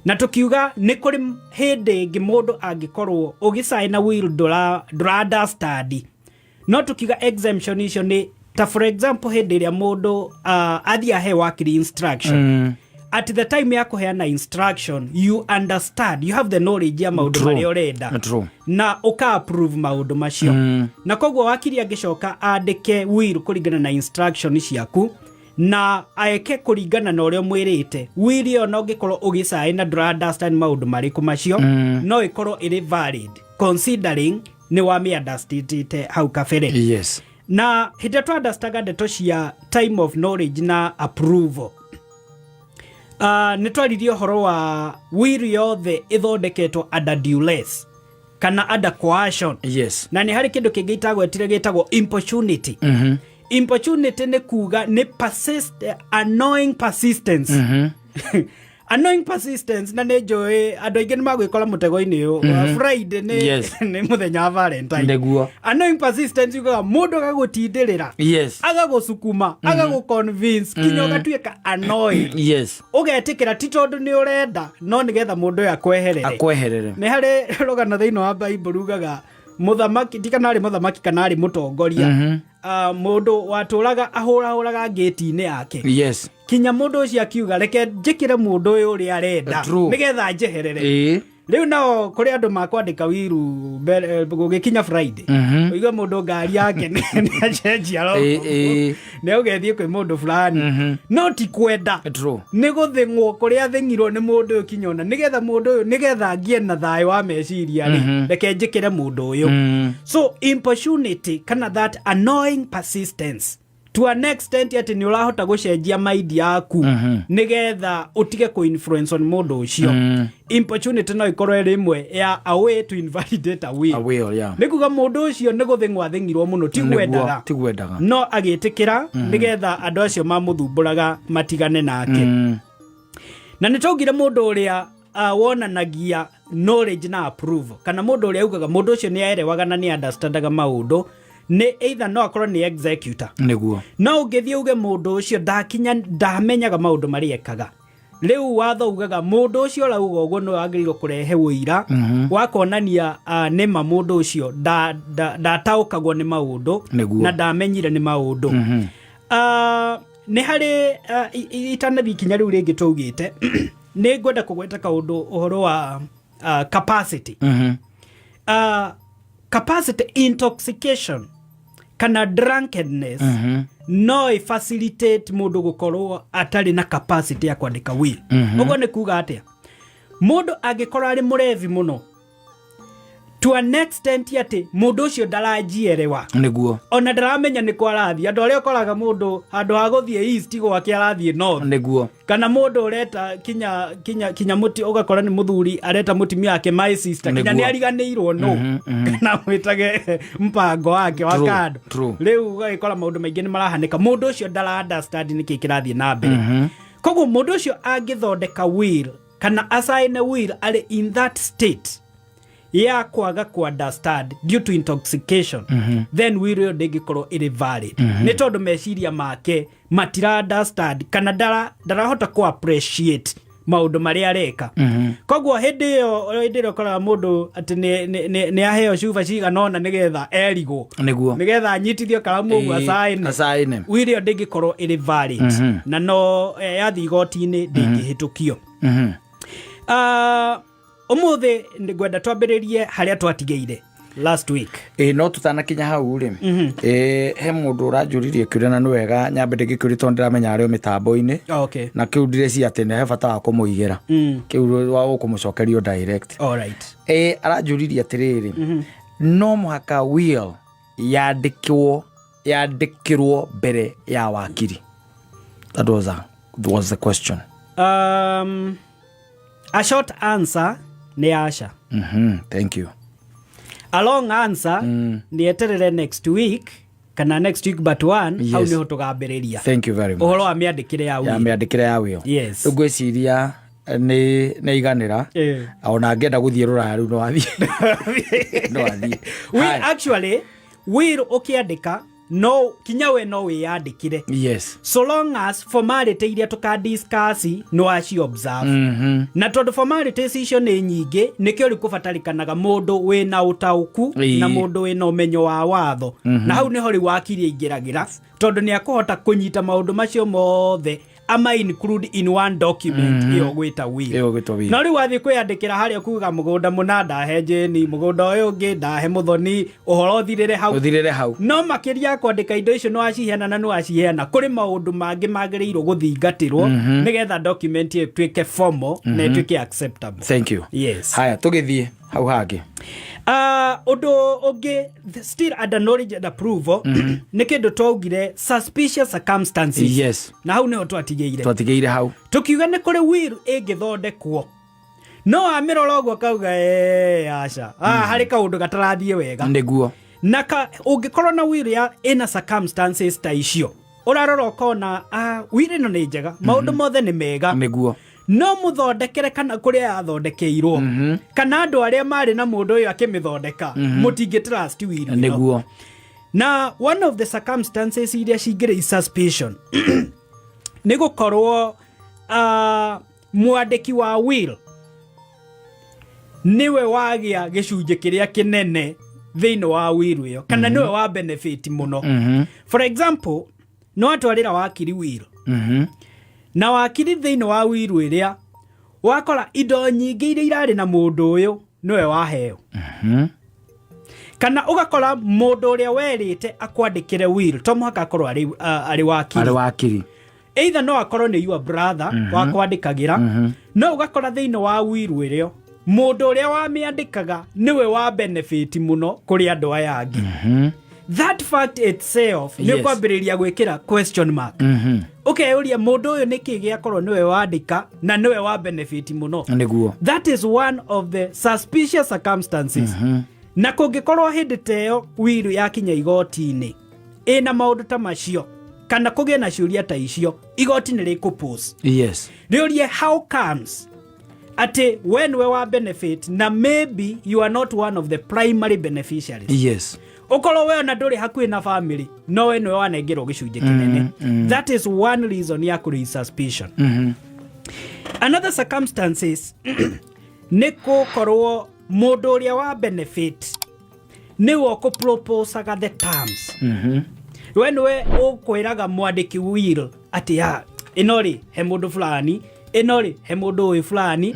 Na tũkiuga nĩ kũrĩ hĩndĩ ĩngĩ mũndũ angĩkorwo ũgĩcaina will ndũra understand, no tukiuga exemption icio nĩ ta, for example, hĩndĩ ĩrĩa mũndũ athiĩ ahe wakiri instruction. At the time ya kũheana instruction, you understand, you have the knowledge ya maũndũ marĩa ũrenda na ũka approve maũndũ macio. Na koguo wakiri angĩcoka andĩke will kũringana na instruction ciaku na aeke kũringana na ũrĩa ũmwĩrĩte, will ĩyo no ũngĩkorwo ũgĩcaĩ na ndũra understand maũndũ marĩkũ macio, no ĩkorwo ĩrĩ valid considering nĩ wamĩ understandĩte hau kabere. Na hĩndĩ ĩrĩa twa ndeto cia time of knowledge na approval, nĩ twaririe ũhoro wa will yothe ĩthondeketwo under duress kana under coercion. Na nĩ harĩ kĩndũ kĩngĩ itagwetire gĩtagwo importunity. Importunity nĩ kuga nĩ persist, annoying persistence. Annoying persistence, na nĩ njũĩ andũ aingĩ nĩ magwĩkora mũtego-inĩ ũyũ. Friday nĩ nĩ mũthenya wa Valentine. Annoying persistence yugaga mũndũ agagũtindĩrĩra, agagũcukuma, agagũconvince kinya ũgatuĩka annoyed, ũgetĩkĩra ti tondũ nĩ ũrenda no nĩgetha mũndũ ũyũ akweherere. Akweherere. Nĩ harĩ rũgano thĩinĩ wa Bible rugaga mũthamaki, ti kana arĩ mũthamaki kana arĩ mũtongoria, mũndũ watũraga ahũrahũraga ngĩti-inĩ yake, kinya mũndũ ũcio akiuga, "Reke njĩkĩre mũndũ ũyũ ũrĩa arenda nĩgetha njeherere." Rĩu nao kũrĩ andũ makwandĩka will mbere gũgĩkinya Friday, ũigue mũndũ ngari yake nĩ acenjia nĩ ũgethiĩ kwĩ mũndũ fulani, no ti kwenda, nĩ gũthĩng'wo kũrĩa athĩng'irwo nĩ mũndũ ũyũ kinya ona nĩgetha mũndũ ũyũ, nĩgetha ngie na thayũ wa meciria rĩ, reke njĩkĩre mũndũ ũyũ. So importunity kana that annoying persistence to an extent atĩ nĩ ũrahota gũcenjia mind yaku nĩgetha ũtige kũ influence on mũndũ ũcio, importunity no ĩkorwo ĩrĩ ĩmwe ya a way to invalidate a will. A will, yeah. Nĩ kuga mũndũ ũcio nĩ gũthĩng'wo athĩng'irwo mũno, ti gwendaga. Ti gwendaga. No agĩtĩkĩra nĩgetha andũ acio mamũthumbũraga matigane nake. Na nĩ twaugire mũndũ ũrĩa wonanagia knowledge na approval, kana mũndũ ũrĩa ugaga mũndũ ũcio nĩ aerewaga na nĩ understandaga maũndũ, nĩ either no akorwo nĩ executor. No ũngĩthiĩ uge mũndũ ũcio ndakinya ndamenyaga maũndũ marĩa ekaga, rĩu watho ugaga mũndũ ũcio ũrauga ũguo nĩwe wagĩrĩirwo kũrehe ũira wa kuonania nĩma mũndũ ũcio ndataũkagwo nĩ maũndũ na ndamenyire nĩ maũndũ. Nĩ harĩ itanathiĩ ikinya rĩu rĩngĩ twaugĩte, nĩ ngwenda kũgweta kaũndũ ũhoro wa capacity. Capacity, intoxication kana drunkenness no ĩ facilitate mũndũ gũkorwo atarĩ na capacity ya kwandĩka will. Ũguo nĩ kuga atĩa? Mũndũ angĩkorwo arĩ mũrevi mũno to an extent atĩ mũndũ ũcio ndaranjierewa, ona ndaramenya nĩ kwa arathiĩ, andũ arĩa ũkoraga mũndũ handũ ha gũthiĩ east gwake arathiĩ north, kana mũndũ ũreta kinya mũti, ũgakora nĩ mũthuri areta mũtumia wake "my sister", kinya nĩ ariganĩirwo no kana mwĩtage mpango wake wa kando. Rĩu ũgagĩkora maũndũ maingĩ nĩ marahanĩka, mũndũ ũcio ndara understand nĩkĩ kĩrathiĩ na mbere. Koguo mũndũ ũcio angĩthondeka will kana asaine will arĩ in that state ya kwaga ku understand due to intoxication, then will ĩyo ndĩngĩkorwo ĩrĩ valid, nĩ tondũ meciria make matira understand kana ndarahota ku appreciate maũndũ marĩa areka. Koguo hĩndĩ ĩyo, hĩndĩ ĩrĩa ũkoraga mũndũ atĩ nĩ aheo cuba cigana ũna nĩgetha erigwo, nĩgetha anyitithio karamu ũguo acaine, acaine, will ĩyo ndĩngĩkorwo ĩrĩ valid na no yathiĩ igoti-inĩ ndĩngĩhĩtũkio. Ũmũthĩ ngwenda twambĩrĩrie harĩa twatigĩire last week. Ĩ, no tũtanakinya hau rĩ, ĩ, he mũndũ ũranjũririe kĩũria na nĩ wega nyambe ndĩgĩkĩũrie tondũ ndĩramenya arĩ o mĩtambo-inĩ. Na kĩu ndĩreciria atĩ nĩ he bata wa kũmũigĩra kĩu wa ũkũmũcokerio direct. All right. Ĩ, aranjũririe atĩrĩrĩ, no mũhaka will yandĩkĩrwo mbere ya wakiri? That was the question. A short answer nĩ aca. Thank you. A long answer nĩ eterere next week kana next week but one. Hau nĩho tũgambĩrĩria Thank you very much. ũhoro wa mĩandĩkĩre ya ya will. Mĩandĩkĩre ya will. Yes. Rĩu ngwĩciria nĩ iganĩra. Ona angĩenda gũthiĩ rũraya rĩu no athiĩ. We Haya. Actually, will ũkĩandĩka no kinya we no wĩyandĩkĩre, so long as formality iria tũkadiscuss no aci observe. Na tondũ formalities icio nĩ nyingĩ, nĩkĩo rĩu kũbatarĩkanaga mũndũ wĩna ũtaũku na mũndũ wĩna ũmenyo wa watho. Na hau nĩho rĩu wakiri aingĩragĩra, tondũ nĩ akũhota kũnyita maũndũ macio mothe ama include in one document ĩyo gwĩta will. Ĩyo gwĩtwo will. No rĩu wathiĩ kwĩyandĩkĩra harĩa kuga mũgũnda mũna ndahe Jane, mũgũnda ũyũ ũngĩ ndahe Mũthoni, ũhoro ũthirĩre hau. Ũthirĩre hau. No makĩria ya kwandĩka indo icio no aciheana na no aciheana, kũrĩ maũndũ mangĩ magĩrĩirwo gũthingatĩrwo nĩgetha document ĩyo ĩtuĩke formal na ĩtuĩke acceptable. Thank you. Yes. Haya, tũgĩthiĩ hau hangĩ. Ũndũ ũngĩ still under knowledge and approval nĩ kĩndũ twaugire, suspicious circumstances. Na hau nĩho twatigĩire. Twatigĩire hau. Tũkiuga nĩ kũrĩ will ĩngĩthondekwo no wamĩrora ũguo kauga, "Eh, aca, harĩ kaũndũ gatarathiĩ wega." Na ka ũngĩkorwo na will ya ĩna circumstances ta icio, ũrarora ũkona, will ĩno nĩ njega, maũndũ mothe nĩ mega, no mũthondekere kana kũrĩa yathondekeirwo kana andũ arĩa marĩ na mũndũ ũyũ akĩmĩthondeka, mũtingĩ trust will ĩno. Na one of the circumstances iria cingĩrĩ suspicion nĩ gũkorwo mwandĩki wa will nĩwe wagĩa gĩcunjĩ kĩrĩa kĩnene thĩinĩ wa will ĩyo kana nĩwe wa benefit mũno. For example, no atwarĩra wakiri will na wakiri thĩinĩ wa will ĩrĩa wakora indo nyingĩ iria irarĩ na mũndũ ũyũ nĩwe waheo, kana ũgakora mũndũ ũrĩa werĩte akwandĩkĩre will to mũhaka akorwo arĩ wakiri. Arĩ wakiri. Either no akorwo nĩ your brother wakwandĩkagĩra, no ũgakora thĩinĩ wa will ĩrĩo mũndũ ũrĩa wamĩandĩkaga nĩwe wa benefit mũno kũrĩ andũ aya angĩ. That fact itself nĩ ũkwambĩrĩria gwĩkĩra question mark, ũkeyũria mũndũ ũyũ nĩkĩ gĩakorwo nĩwe wandĩka na nĩwe wa benefit mũno. That is one of the suspicious circumstances. Na kũngĩkorwo hĩndĩ ta ĩyo will yakinya igoti-inĩ ĩna maũndũ ta macio kana kũgĩe na ciũria ta icio, igoti nĩ rĩkũpose rĩũrie, how comes atĩ we nĩwe wa benefit na maybe you are not one of the primary beneficiaries? Ũkorwo we ona ndũrĩ hakuhĩ na family, no we nĩwe wanengerwo gĩcunjĩ kĩnene. That is one reason ya kũraise suspicion. Another circumstances nĩ gũkorwo mũndũ ũrĩa wa benefit nĩwe ũkũproposaga the terms. We nĩwe ũkwĩraga mwandĩki will atĩ ya ĩno rĩ he mũndũ fulani, ĩno rĩ he mũndũ ũyũ fulani,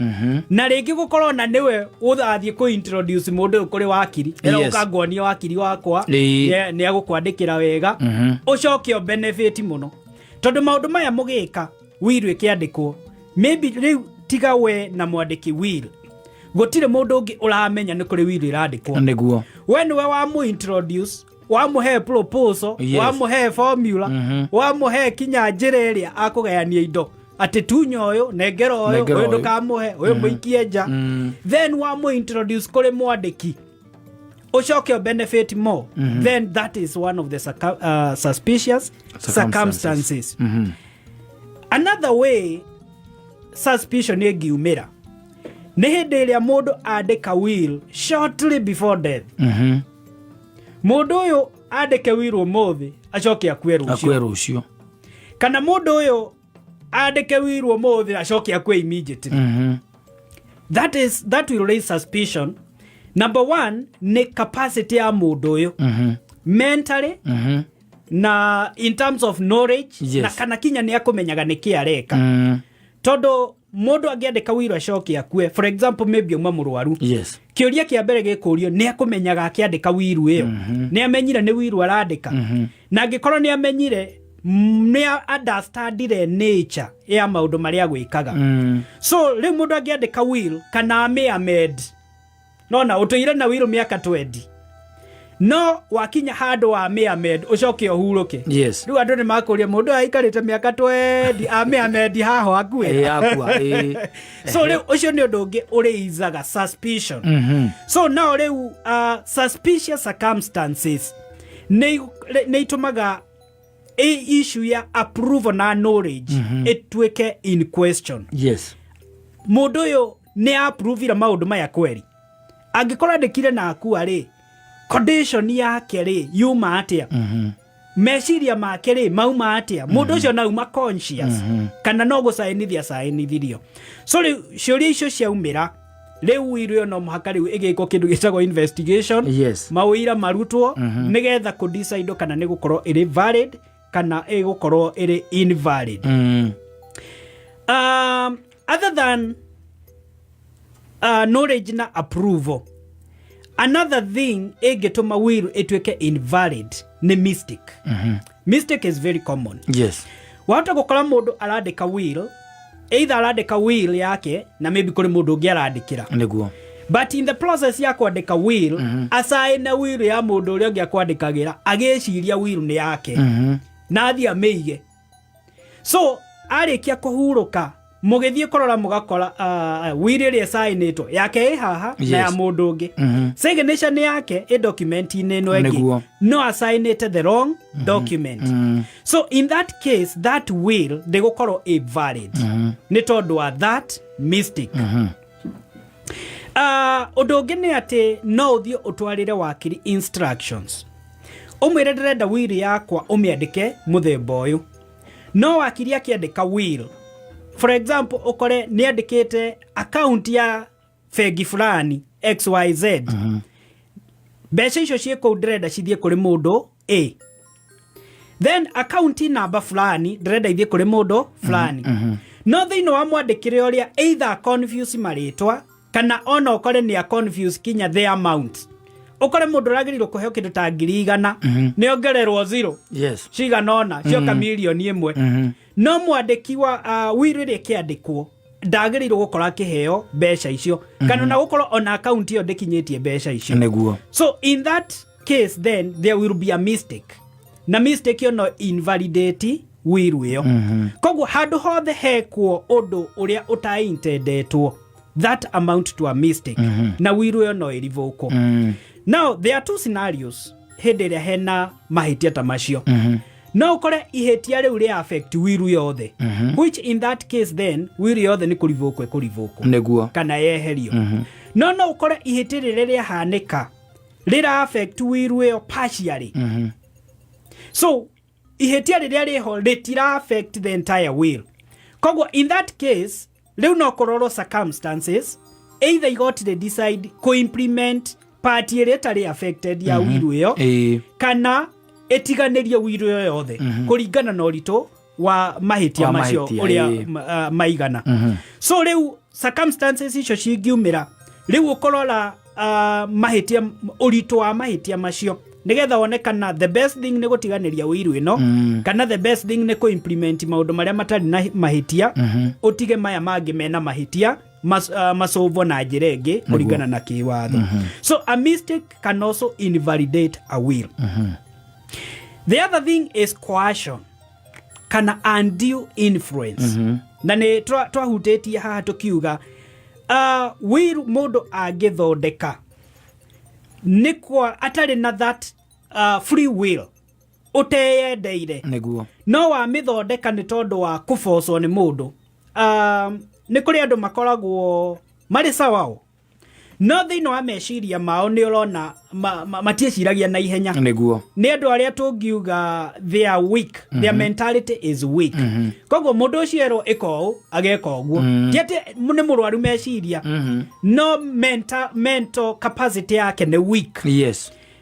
na rĩngĩ gũkorwo na nĩwe ũthathiĩ kũ introduce mũndũ ũyũ kũrĩ wakiri. Ũkanguonia wakiri wakwa, nĩ agũkwandĩkĩra wega, ũcoke o benefit mũno, tondũ maũndũ maya mũgĩka will ĩkĩandĩkwo, maybe rĩu tiga we na mwandĩki will gũtirĩ mũndũ ũngĩ ũramenya nĩ kũrĩ will ĩrandĩkwo. We nĩwe wamũ introduce, wamũhe proposal, wamũhe formula, wamũhe kinya njĩra ĩrĩa akũgayania indo, atĩ tunya ũyũ, nengera ũyũ, Nengera ũyũ ũyũ. ndũkamũhe ũyũ, mũikie nja. Then wamũ introduce kũrĩ mwandĩki, ũcoke o benefit more. Then that is one of the suspicious Circumstances. circumstances. Another way suspicion ĩngiumĩra nĩ hĩndĩ ĩrĩa mũndũ andĩka will shortly before death. Mũndũ ũyũ andĩke will ũmũthĩ, acoke akue akue rũciũ. Rũciũ. Kana mũndũ ũyũ andĩke will ũmũthĩ, acoke akue immediately. That will raise suspicion. Number one nĩ capacity ya mũndũ ũyũ mentally na in terms of knowledge, na kana kinya nĩ akũmenyaga nĩ kĩ areka, tondũ Mũndũ angĩandĩka will acoke akue, for example, maybe auma mũrwaru, kĩũria kĩa mbere gĩkũrio nĩ akũmenyaga akĩandĩka will ĩyo, nĩ amenyire nĩ will arandĩka? Na angĩkorwo nĩ amenyire, nĩ understandire nature ya maũndũ marĩa agwĩkaga? So rĩu mũndũ angĩandĩka will kana amĩ amend, nona ũtũire na will mĩaka 20, no wakinya handũ wa mĩ amend ũcoke ũhurũke, rĩu andũ nĩ makũria, mũndũ ũyũ aikarĩte mĩaka 20 amĩ amend haho akue? Ĩ, akua, ĩ. So rĩu ũcio nĩ ũndũ ũngĩ ũrĩizaga suspicion. So now rĩu suspicious circumstances nĩ itũmaga issue ya approval na knowledge ĩtuĩke in question. Mũndũ ũyũ nĩ approvire maũndũ maya kweri? Angĩkorwo andĩkire na akua rĩ, condition yake rĩ yuma atĩa? Meciria make rĩ mauma atĩa? Mũndũ ũcio nauma conscious kana no gũcainithia cainithirio? So rĩu ciũria icio ciaumĩra, rĩu will ĩyo no mũhaka rĩu ĩgĩkwo kĩndũ gĩtagwo investigation, mawĩira marutwo nĩgetha kũ decide kana nĩ gũkorwo ĩrĩ valid kana ĩgũkorwo ĩrĩ invalid. Other than knowledge na approval, another thing ĩngĩtũma will ĩtuĩke invalid nĩ mistake. Mistake is very common. Wahota gũkora mũndũ arandĩka will, either arandĩka will yake na maybe kũrĩ mũndũ ũngĩ arandĩkĩra, but in the process ya kwandĩka will, acaĩne will ya mũndũ ũrĩa ũngĩ akwandĩkagĩra agĩciria will nĩ yake, na athiĩ amĩige. So arĩkia kũhurũka, mũgĩthiĩ kũrora mũgakora will ĩrĩa ĩcaĩnĩtwo yake ĩ haha na ya mũndũ ũngĩ. Signature nĩ yake ĩ document-inĩ ĩno ĩngĩ, no acaĩnĩte the wrong document. So in that case, that will ndĩgũkorwo ĩ valid nĩ tondũ wa that mistake. Ũndũ ũngĩ nĩ atĩ no ũthiĩ ũtwarĩre wakiri instructions, ũmwĩre, "Ndĩrenda will yakwa ũmĩandĩke mũthemba ũyũ." No wakiri akĩandĩka will, for example, ũkore nĩ andĩkĩte account ya bengi fulani XYZ, mbeca icio ciĩ kũu ndĩrenda cithiĩ kũrĩ mũndũ A, then account number fulani ndĩrenda ithiĩ kũrĩ mũndũ fulani, no thĩinĩ wa mwandĩkĩre ũrĩa either confuse marĩtwa kana ona ũkore nĩ a confuse kinya the amount, ũkore mũndũ ũragĩrĩirwo kũheo kĩndũ ta 100,000 nĩ ongererwo zero cigana ũna cioka 1,000,000, no mwandĩki wa will ĩrĩa ĩkĩandĩkwo ndagĩrĩirwo gũkorwo akĩheo mbeca icio kana ona gũkorwo ona akaunti ĩyo ndĩkinyĩtie mbeca icio. So in that case then there will be a mistake, na mistake ĩyo no invalidate will ĩyo. Koguo handũ hothe hekwo ũndũ ũrĩa ũtaintendetwo, that amount to a mistake, na will ĩyo no ĩrivũkwo. Now there are two scenarios hĩndĩ ĩrĩa hena mahĩtia ta macio. No ũkore ihĩtia rĩu rĩa affect will yothe, which in that case then will yothe nĩ kũrivũkwo ĩkũrivũkwo kana yeherio. No ũkore ihĩtia rĩrĩa rĩahanĩka rĩra affect will ĩyo partially. So ihĩtia rĩrĩa rĩho rĩtira affect the entire will. Koguo in that case rĩu no kũrorwo circumstances, either igoti rĩ decide kũ-implement part ĩrĩa ĩtarĩ affected ya will ĩyo, kana ĩtiganĩrie will ĩyo yothe kũringana na ũritũ wa mahĩtia Wa macio mahĩtia, ũrĩa maigana. So rĩu circumstances icio cingiumĩra, rĩu ũkũrora mahĩtia, ũritũ wa mahĩtia macio, nĩgetha wone kana the best thing nĩ gũtiganĩria will ĩno kana the best thing nĩ kũ-implement maũndũ marĩa matarĩ na mahĩtia, ũtige maya mangĩ mena mahĩtia macũvwo na njĩra ĩngĩ kũringana na kĩwatho. So a mistake can also invalidate a will. The other thing is coercion kana undue influence, na nĩ twahutĩtie haha tũkiuga will mũndũ angĩthondeka nĩ kwa atarĩ na that free will, ũteyendeire, no wamĩthondeka nĩ tondũ wa kũbocwo nĩ mũndũ. Nĩ kũrĩ andũ makoragwo marĩ sawao, no thĩinĩ wa meciria mao nĩ ũrona matiĩciragia na ihenya. Nĩ andũ arĩa tũngiuga they are weak, their mentality is weak. Koguo mũndũ ũcio erwo ĩka ũũ ageka ũguo. Ti atĩ nĩ mũrwaru meciria, no mental capacity yake nĩ weak.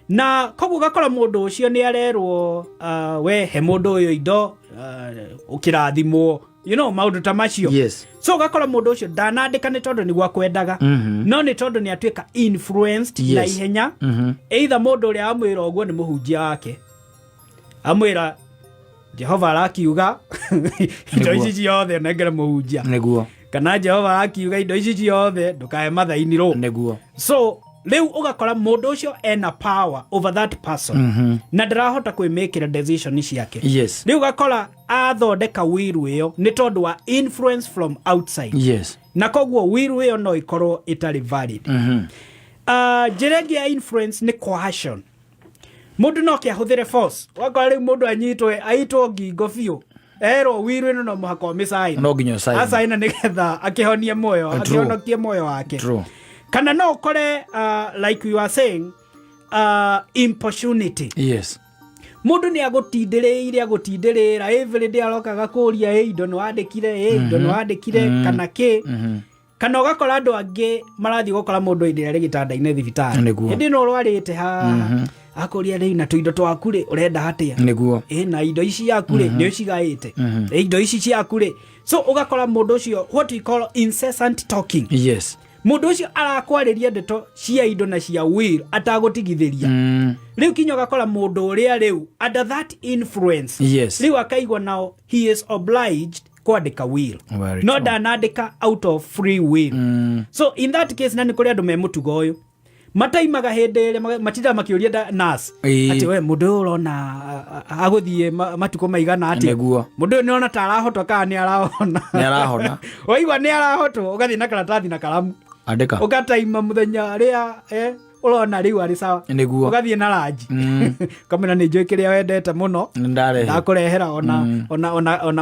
Na koguo ũgakora mũndũ ũcio nĩ arerwo, we he mũndũ ũyũ indo, ũkĩrathimwo. Maũndũ ta macio. So ũgakora mũndũ ũcio ndanandĩka nĩ tondũ nĩguo akwendaga, no nĩ tondũ nĩ atuĩka influenced na ihenya. Either mũndũ ũrĩa amwĩra ũguo nĩ mũhunjia wake, amwĩra Jehova arakiuga indo ici ciothe nengere mũhunjia, kana Jehova arakiuga indo ici ciothe ndũkae mathainirwo. So rĩu ũgakora mũndũ ũcio ena power over that person na ndarahota kwĩmĩkĩra decision ciake. Rĩu ũgakora athondeka will ĩyo nĩ tondũ wa influence from outside, na koguo will ĩyo no ĩkorwo ĩtarĩ valid. Njĩra ĩngĩ ya influence nĩ coercion. Mũndũ no kĩahũthĩre force. Ũgakora rĩu mũndũ anyitwo, aitwo ngingo biũ, erwo will ĩno no mũhaka ũmĩcaina. No nginya ũcaine. Acaina nĩgetha akĩhonie muoyo, akĩhonokie muoyo wake. Kana no ũkore, like you are saying, importunity. Mũndũ nĩ agũtindĩrĩire, agũtindĩrĩra, every day arokaga kũria, "Ĩ indo nĩ wandĩkire? Ĩ indo nĩ wandĩkire?" kana kĩ. Kana ũgakora andũ angĩ marathiĩ gũkora mũndũ hĩndĩ ĩrĩa arĩ gĩtanda-inĩ thibitarĩ. Hĩndĩ ĩno ũrwarĩte haha, akũria, "Rĩu na tũindo twaku rĩ, ũrenda atĩa? Ĩ na indo ici yaku rĩ, nĩ ũcigaĩte? Ĩ indo ici ciaku rĩ?" So ũgakora mũndũ ũcio, what we call incessant talking. Mũndũ ũcio arakwarĩria ndeto cia indo na cia will atagũtigithĩria. Rĩu kinya ũgakora mũndũ ũrĩa rĩu under that influence, rĩu akaigua nao he is obliged kwandĩka will. Very No true. ndanandĩka out of free will. So in that case, na nĩ kũrĩ andũ me mũtugo ũyũ mataimaga hĩndĩ ĩrĩa matindaga makĩũria nurse atĩ, "We mũndũ ũyũ ũrona agũthiĩ matukũ maigana atĩa? Mũndũ ũyũ nĩona ta arahotwo kana nĩ arahona?" Nĩ arahona. Waigua nĩ arahotwo, ũgathiĩ na karatathi na karamu, Andĩka. Ũgataima mũthenya rĩa ũrona rĩu arĩ sawa. Ũgathiĩ na ranji, kamwĩra, "Nĩ njũĩ kĩrĩa wendete mũno." Nĩ ndarehe. "Ndakũrehera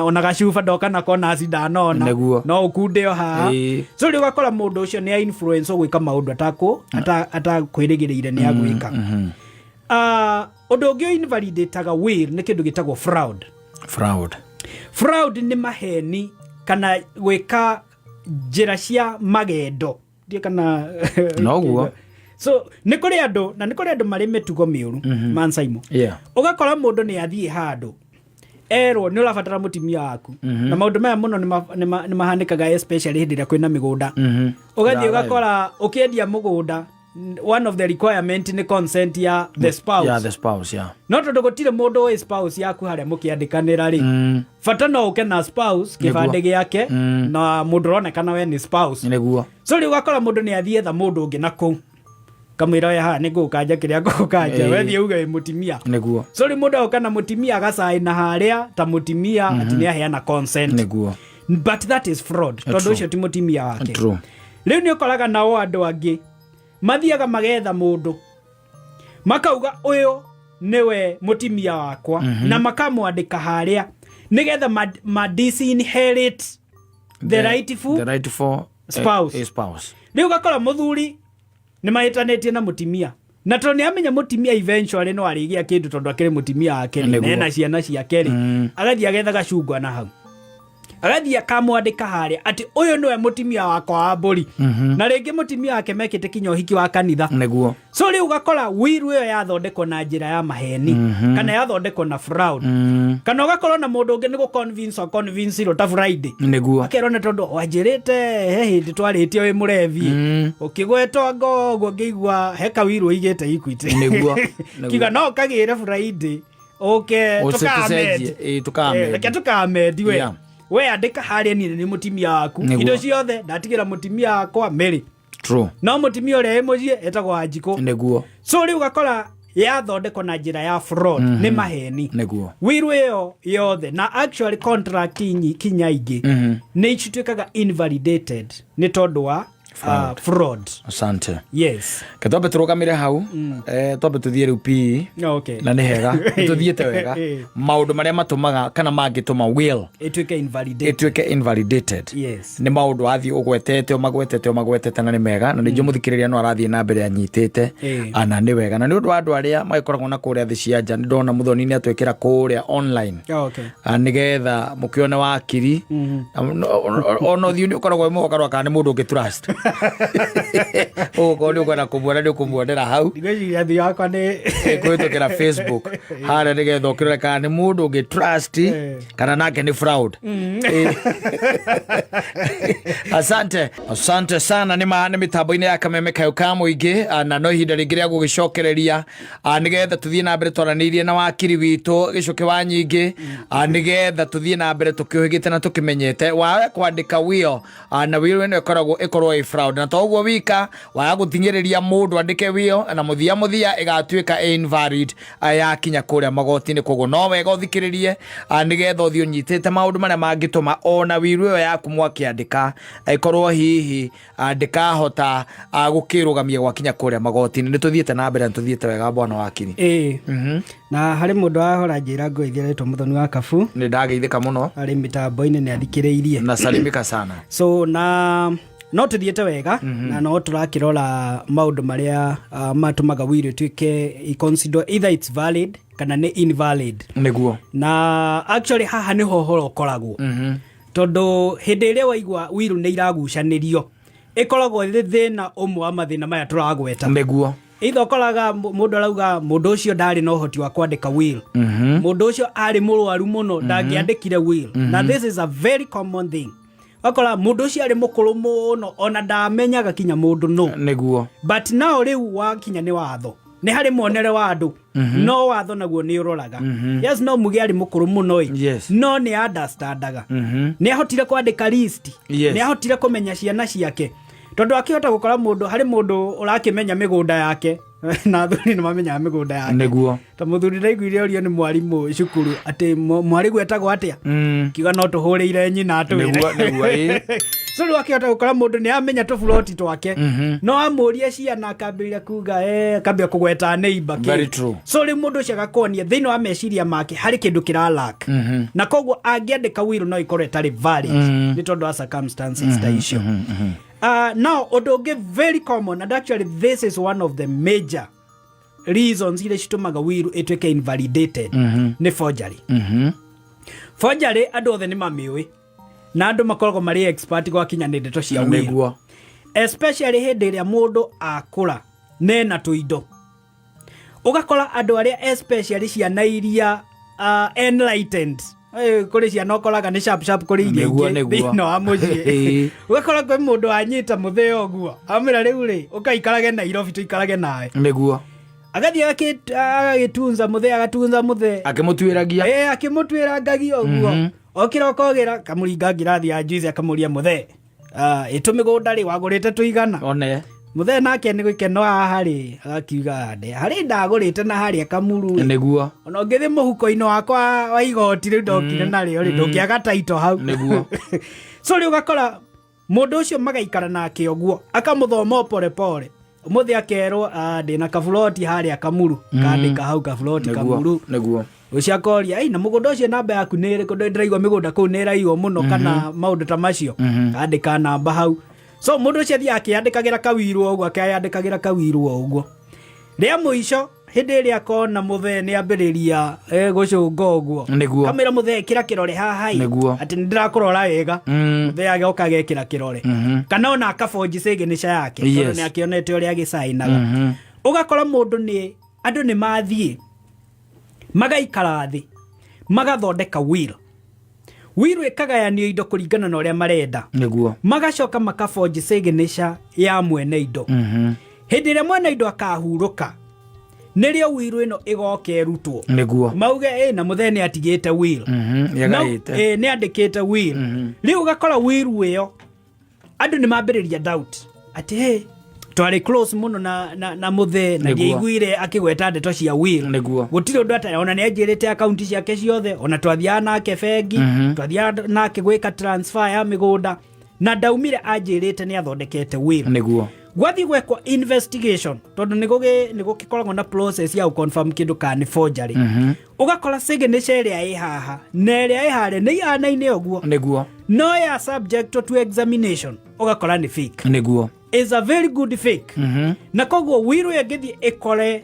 ona gacuba ndoka nako naci ndanona." "No ũkunde o haha." So rĩu ũgakora mũndũ ũcio nĩ a influence gwĩka maũndũ atakwĩrĩgĩrĩire nĩ agwĩka. Ah, ũndũ ũngĩ invalidataga will nĩ kĩndũ gĩtagwo fraud. Fraud. Fraud nĩ maheni kana gwĩka njĩra cia magendo. Ndiĩ kana Noguo. So nĩ kũrĩ andũ, na nĩ kũrĩ andũ marĩ mĩtugo mĩũru mansaimo. Ũgakora mũndũ nĩ athiĩ handũ, erwo nĩ ũrabatara mũtumia waku, na maũndũ maya mũno nĩ mahanĩkaga especially hĩndĩ ĩrĩa kwĩna mĩgũnda. Ũgathiĩ ũgakora ũkĩendia mũgũnda, one of the requirement nĩ consent ya the spouse. Yeah, the spouse, yeah. No tondũ gũtirĩ mũndũ ũĩ spouse yaku harĩa mũkĩandĩkanĩra rĩ, bata no ũke na spouse kĩbandĩ gĩake na mũndũ ũronekana we nĩ spouse. So rĩu ũgakora mũndũ nĩ athiĩ etha mũndũ ũngĩ na kũu, kamwĩra, "We haha nĩ ngũgũkanja kĩrĩa ngũgũkanja, we thiĩ uge wĩ mũtumia." So rĩu mũndũ agoka na mũtumia, agacaina harĩa ta mũtumia atĩ nĩ aheana consent. But that is fraud, tondũ ũcio ti mũtumia wake. Rĩu nĩ ũkoraga nao andũ angĩ mathiaga magetha mũndũ, makauga, "Ũyũ nĩwe mũtumia wakwa," na makamwandĩka harĩa nĩgetha ma disinherit the rightful The rightful spouse. Spouse. Rĩu ũgakora mũthuri nĩ mahĩtanĩtie na mũtumia, na tondũ nĩ amenya mũtumia eventually no arĩgĩa kĩndũ tondũ akĩrĩ mũtumia wake rĩ, na ena ciana ciake rĩ, agathiĩ agetha gacungwa na hau, agathiĩ akamwandĩka harĩa atĩ ũyũ nĩwe mũtumia wakwa wa mbũri, na rĩngĩ mũtumia wake mekĩte kinya ũhiki wa kanitha. So rĩu ũgakora will ĩyo yathondekwo na njĩra ya maheni kana yathondekwo na fraud. Kana ũgakorwo na mũndũ ũngĩ nĩ gũ-convince o convince ta Friday, akerwo nĩ tondũ wanjĩrĩte he hĩndĩ twarĩtie wĩ mũrevi, ũkĩgwetwo ngo ũguo ngĩigua he kawirũ ũigĩte Equity. Kiuga no ũkagĩre Friday ũke. Ũcenjie, ĩĩ, tũka-amend. Reke tũkamendi we. We andĩka harĩa niĩ nĩ mũtumia waku. Indo ciothe ndatigĩra mũtumia wakwa Mary. No mũtumia ũrĩa wĩ mũciĩ etagwo Wanjikũ. So rĩu ũgakora yathondekwo na njĩra ya fraud, nĩ maheni. Will ĩyo yothe na actually contract kinya ingĩ nĩ cituĩkaga invalidated nĩ tondũ wa fraud. Asante. Yes. Ke twambe tũrũgamĩre hau, twambe tũthiĩ rĩu PE. Na nĩ hega nĩ tũthiĩte wega. Maũndũ marĩa matũmaga kana mangĩtũma will ĩtuĩke invalidated. Ĩtuĩke invalidated. Nĩ maũndũ wathiĩ ũgwetete, ũmagwetete, ũmagwetete, na nĩ mega, na nĩ njũ mũthikĩrĩria no arathiĩ na mbere anyitĩte. Ana nĩ wega, na nĩ ũndũ wa andũ arĩa magĩkoragwo na kũrĩa thĩ cia nja, nĩ ndona mũthoni nĩ atwĩkĩra kũrĩa online. Nĩgetha mũkĩone wakiri. Ona ũthiũ nĩ ũkoragwo wĩ mũgarũa kana nĩ mũndũ ũngĩ trust. Ũgũkorwo nĩ ũkwenda kũmuona, nĩ ũkũmuonera hau. Ndigwĩciria thĩ yakwa nĩ Kũhĩtũkĩra Facebook harĩa, nĩgetha ũkĩrore kana nĩ mũndũ ũngĩ trust kana nake nĩ fraud. Asante, asante sana. Nĩ ma nĩ mĩtambo-inĩ ya Kameme Kayũ ka Mũingĩ, na no ihinda rĩngĩ rĩa gũgĩcokereria, nĩgetha tũthiĩ na mbere twaranĩirie na wakiri witũ Gĩcũkĩ wa Nyingĩ, nĩgetha tũthiĩ na mbere tũkĩũhĩgĩte na tũkĩmenyete wawe kwandĩka will, na will ĩno ĩkoragwo ĩkorwo ĩ fraud, na to ũguo wika, waga gũthing'ĩrĩria mũndũ andĩke will, na mũthia mũthia ĩgatuĩka invalid yakinya kũrĩa magoti-inĩ. Koguo no wega ũthikĩrĩrie, nĩgetha ũthiĩ ũnyitĩte maũndũ marĩa mangĩtũma ona will ĩyo yaku mwakĩandĩka ĩkorwo hihi ndĩkahota gũkĩrũgamia gwakinya kũrĩa magoti-inĩ. Nĩ tũthiĩte na mbere na tũthiĩte wega, bwana wakiri. Ĩĩ, na harĩ mũndũ wahora njĩra ngũithia aretwo Mũthoni wa Kabu. Nĩ ndageithĩka mũno. Arĩ mĩtambo-inĩ, nĩ athikĩrĩirie. Na salimika sana. So na no tũthiĩte wega na no tũrakĩrora maũndũ marĩa matũmaga will ĩtuĩke i-consider either it's valid kana nĩ invalid. Na actually haha nĩho ũhoro ũkoragwo, tondũ hĩndĩ ĩrĩa waigua will nĩ iragucanĩrio, ĩkoragwo ĩrĩ thĩna ũmwe wa mathĩna maya tũragweta. Either ũkoraga mũndũ arauga mũndũ ũcio ndarĩ na ũhoti wa kwandĩka will, mũndũ ũcio arĩ mũrwaru mũno, ndangĩandĩkire will. Na this is a very common thing, ũgakora mũndũ ũcio arĩ mũkũrũ mũno, ona ndamenyaga kinya mũndũ no. But now rĩu wakinya nĩ watho, nĩ harĩ muonere wa andũ, no watho naguo nĩ ũroraga. Yes, no muge arĩ mũkũrũ mũno ĩ, no nĩ understandaga, nĩ ahotire kwandĩka list, nĩ ahotire kũmenya ciana ciake, tondũ akĩhota gũkora mũndũ, harĩ mũndũ ũrakĩmenya mĩgũnda yake, na athuri nĩ mamenyaga mĩgũnda yake. Ta mũthuri ndaiguire orio nĩ mwarimũ cukuru atĩ mwarĩ gwetagwo atĩa, kiuga no tũhũrĩire nyina atwĩre. Nĩguo, ĩ. So rĩu akĩhota gũkora mũndũ nĩ amenya tũburoti twake, no amũrie ciana akambĩrĩria kuga, akambia kũgweta neighbor kĩ. Very true. So rĩu mũndũ ũcio agakonia thĩinĩ wa meciria make harĩ kĩndũ kĩralak, na koguo angĩandĩka will no ĩkorwo ĩtarĩ valid nĩ tondũ wa circumstances ta icio. Now ũndũ ũngĩ very common, and actually this is one of the major reasons iria citũmaga will ĩtuĩke invalidated, nĩ forgery. Forgery andũ othe nĩ mamĩũĩ, na andũ makoragwo marĩ expert gwakinya nĩ ndeto cia will, especially hĩndĩ ĩrĩa mũndũ akũra nena tũindo, ũgakora andũ arĩa, especially ciana iria enlightened. Kũrĩ ciana ũkoraga nĩ sharp sharp kũrĩ iria ingĩ thĩinĩ wa mũciĩ. Ũgakora kwĩ mũndũ wanyita mũthee ũguo, amwĩra, "Rĩu rĩ, ũkaikarage Nairobi, tũikarage nawe." Agathiĩ agagĩtunza mũthee, agatunza mũthee. Akĩmũtuĩragia. Ĩ, akĩmũtuĩrangagia ũguo, okĩra ũkogĩra kamũringa ngirathi ya juice, akamũria, "Mũthee, ĩ tũmĩgũnda rĩ, wagũrĩte tũigana?" One. Mũthee nake nĩ gĩkeno haha rĩ, agakiuga, "Ndĩ harĩ ndagũrĩte na harĩa Kamuru rĩ." Ona ũngĩthĩ mũhuko-inĩ wakwa wa igoti rĩu ndokire narĩo rĩ, ndũngĩaga taito hau. So rĩu ũgakora mũndũ ũcio magaikara nake ũguo, akamũthoma o pore pore. Ũmũthĩ akerwo, "Ah, ndĩna kaburoti harĩa Kamuru," kandĩka hau kaburoti Kamuru. Ũcio akoria, "Ei, na mũgũnda ũcio namba yaku nĩ ĩrĩkũ? Ndĩraigua mĩgũnda kũu nĩ ĩraiywo mũno," kana maũndũ ta macio. Kandĩka namba hau. So mũndũ ũcio athiaga akĩandĩkagĩra kawiru o ũguo, akĩandĩkagĩra kawiru o ũguo. Rĩa mũico hĩndĩ ĩrĩa akona mũthee nĩ ambĩrĩria gũcũnga ũguo, kamĩra, "Mũthee, ĩkĩra kĩrore haha ĩ, atĩ nĩ ndĩrakũrora wega." Mũthee agoka agekĩra kĩrore, kana ona akabonji signature yake, tondũ nĩ akĩonete ũrĩa agĩcainaga. Ũgakora mũndũ nĩ andũ nĩ mathiĩ magaikara thĩ, magathondeka will. Will ĩkagayanio indo kũringana na ũrĩa marenda. Magacoka makabonji signature ya mwene indo. Hĩndĩ ĩrĩa mwene indo akahurũka, nĩrĩo will ĩno ĩgoka ĩrutwo, mauge, "Ĩ, na mũthee nĩ atigĩte will." Nĩagaĩte. Ĩ, nĩ andĩkĩte will. Rĩu ũgakora will ĩyo andũ nĩ mambĩrĩria doubt atĩ, "Hey, twarĩ close mũno na mũthee na ndiaiguire akĩgweta ndeto cia will." Gũtirĩ ũndũ atarĩ ona nĩ anjĩrĩte akaunti ciake ciothe, ona twathiaga nake bengi, twathiaga nake gwĩka transfer ya mĩgũnda, na ndaumire anjĩrĩte nĩ athondekete will. Gwathiĩ gwekwo investigation, tondũ nĩ gũgĩkoragwo na process ya gũconfirm kĩndũ kana nĩ forgery, ũgakora signature ĩrĩa ĩ haha na ĩrĩa ĩ harĩa nĩ ihanaine ũguo, no ya subject to examination ũgakora nĩ fake. Is a very good fake. Na koguo will ĩyo ĩngĩthiĩ ĩkore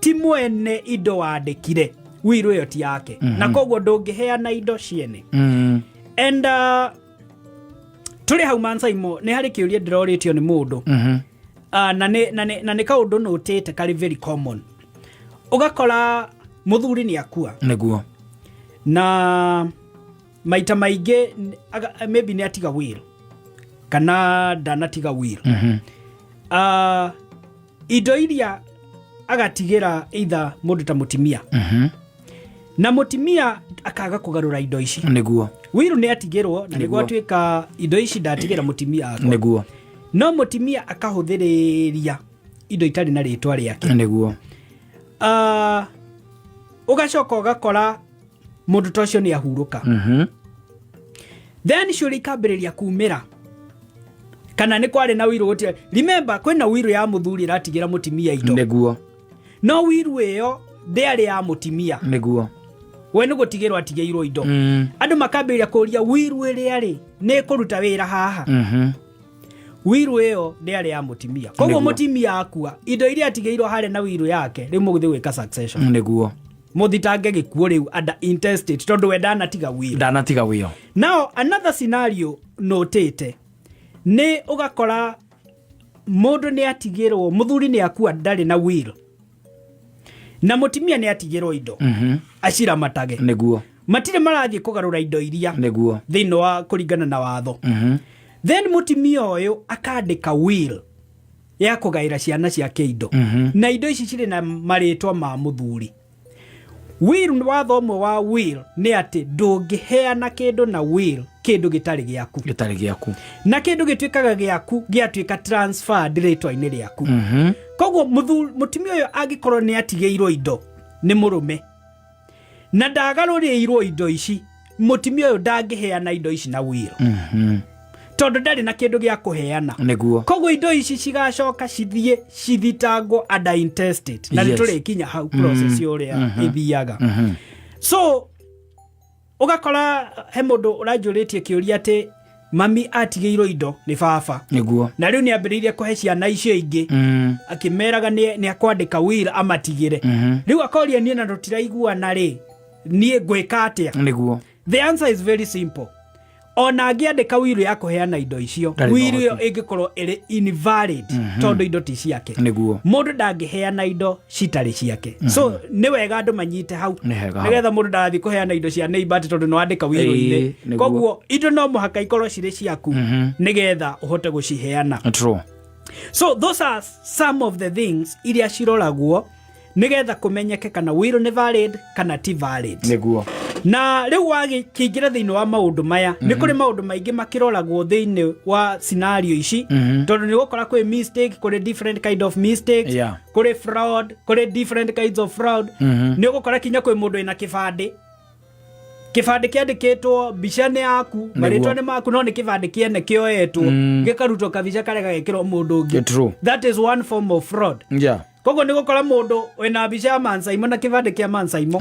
ti mwene indo wandĩkire, will ĩyo ti yake, na koguo ndũngĩheana indo ciene. And Tũrĩ hau mansaimo nĩ harĩ kĩũria ndĩrorĩtio nĩ mũndũ. Ah, na nĩ kaũndũ nũtĩte karĩ very common. Ũgakora mũthuri nĩ akua. Na maita maingĩ maybe nĩ atiga will kana ndanatiga will. Ah, indo iria agatigĩra either mũndũ ta mũtimia na mũtimia akaga kũgarũra indo ici. Will nĩ atigĩrwo na nĩguo atuĩka indo ici ndatigĩra mũtimia akwa. No mũtimia akahũthĩrĩria indo itarĩ na rĩtwa rĩake. Ah, ũgacoka ũgakora mũndũ ta ũcio nĩ ahurũka. Then ciũria ikambĩrĩria kumĩra kana nĩ kwarĩ na will gũtirĩ. Remember kwĩna will ya mũthuri ĩratigĩra mũtimia indo. No will ĩyo ndĩarĩ ya mũtimia. We nĩ gũtigĩrwo atigĩirwo indo. Andũ makambĩrĩria kũria will ĩrĩa rĩ nĩ ĩkũruta wĩra haha. Will ĩyo ndĩarĩ ya mũtimia. Koguo mũtimia akua indo iria atigĩirwo harĩa na will yake rĩu mũgũthiĩ gwĩka succession. Mũthitange gĩkuũ rĩu under intestate tondũ we ndanatiga will. Ndanatiga will. Now another scenario notĩte nĩ ũgakora mũndũ nĩ atigĩrwo, mũthuri nĩ akua ndarĩ na will na mũtimia nĩ atigĩrwo indo aciramatage. Matirĩ marathiĩ kũgarũra indo iria thĩinĩ wa kũringana na watho. Then mũtimia ũyũ akandĩka will ya kũgaĩra ciana ciake indo. Na indo ici cirĩ na marĩtwa ma mũthuri. Will, watho ũmwe wa will nĩ atĩ ndũngĩheana kĩndũ na will kĩndũ gĩtarĩ gĩaku. Gĩtarĩ gĩaku. Na kĩndũ gĩtuĩkaga gĩaku gĩatuĩka transferred rĩtwa-inĩ rĩaku. Koguo mũtumia ũyũ angĩkorwo nĩ atigĩirwo indo nĩ mũrũme na ndagarũrĩirwo indo ici, mũtumia ũyũ ndangĩheana indo ici na will. Tondũ ndarĩ na kĩndũ gĩa kũheana. Koguo indo ici cigacoka cithiĩ cithitangwo under intestate. Na nĩtũrĩkinya hau process ũrĩa ĩthiaga. So ũgakora he mũndũ ũranjũrĩtie kĩũria atĩ mami atigĩirwo indo nĩ baba. Na rĩu nĩambĩrĩirie kũhe ciana icio ingĩ. Akĩmeraga nĩ akwandĩka will amatigĩre. Rĩu akoria niĩ na tũtiraiguana rĩ, niĩ ngwĩka atĩa? The answer is very simple. Ona angĩandĩka will ya kũheana indo icio, Ndarĩ na will ĩyo ũhoti. ĩngĩkorwo ĩrĩ invalid tondũ indo ti ciake. Mũndũ ndangĩheana indo citarĩ ciake. So nĩ wega andũ manyite hau. Nĩ hega hau. Nĩgetha mũndũ ndagathiĩ kũheana indo cia neighbor atĩ tondũ nĩwandĩka will-inĩ. Koguo indo no mũhaka ikorwo cirĩ ciaku nĩgetha ũhote gũciheana. So those are some of the things iria ciroragwo nĩgetha kũmenyeke kana will nĩ valid kana ti valid. Na rĩu wagĩkĩingĩra thĩinĩ wa maũndũ maya, nĩ kũrĩ maũndũ maingĩ makĩroragwo thĩinĩ wa scenario ici, tondũ nĩ ũgũkora kwĩ mistake, kũrĩ different kind of mistakes, kũrĩ fraud, kũrĩ different kinds of fraud. Nĩ ũgũkora kinya kwĩ mũndũ wĩna kĩbandĩ. Kĩbandĩ kĩandĩkĩtwo mbica nĩ yaku, marĩtwa nĩ maku, no nĩ kĩbandĩ kĩene kĩoetwo, gĩkarutwo kabica karĩa gagekĩrwo mũndũ ũngĩ. That is one form of fraud. Koguo nĩ gũkora mũndũ wĩna mbica ya Mansaimo na kĩbandĩ kĩa Mansaimo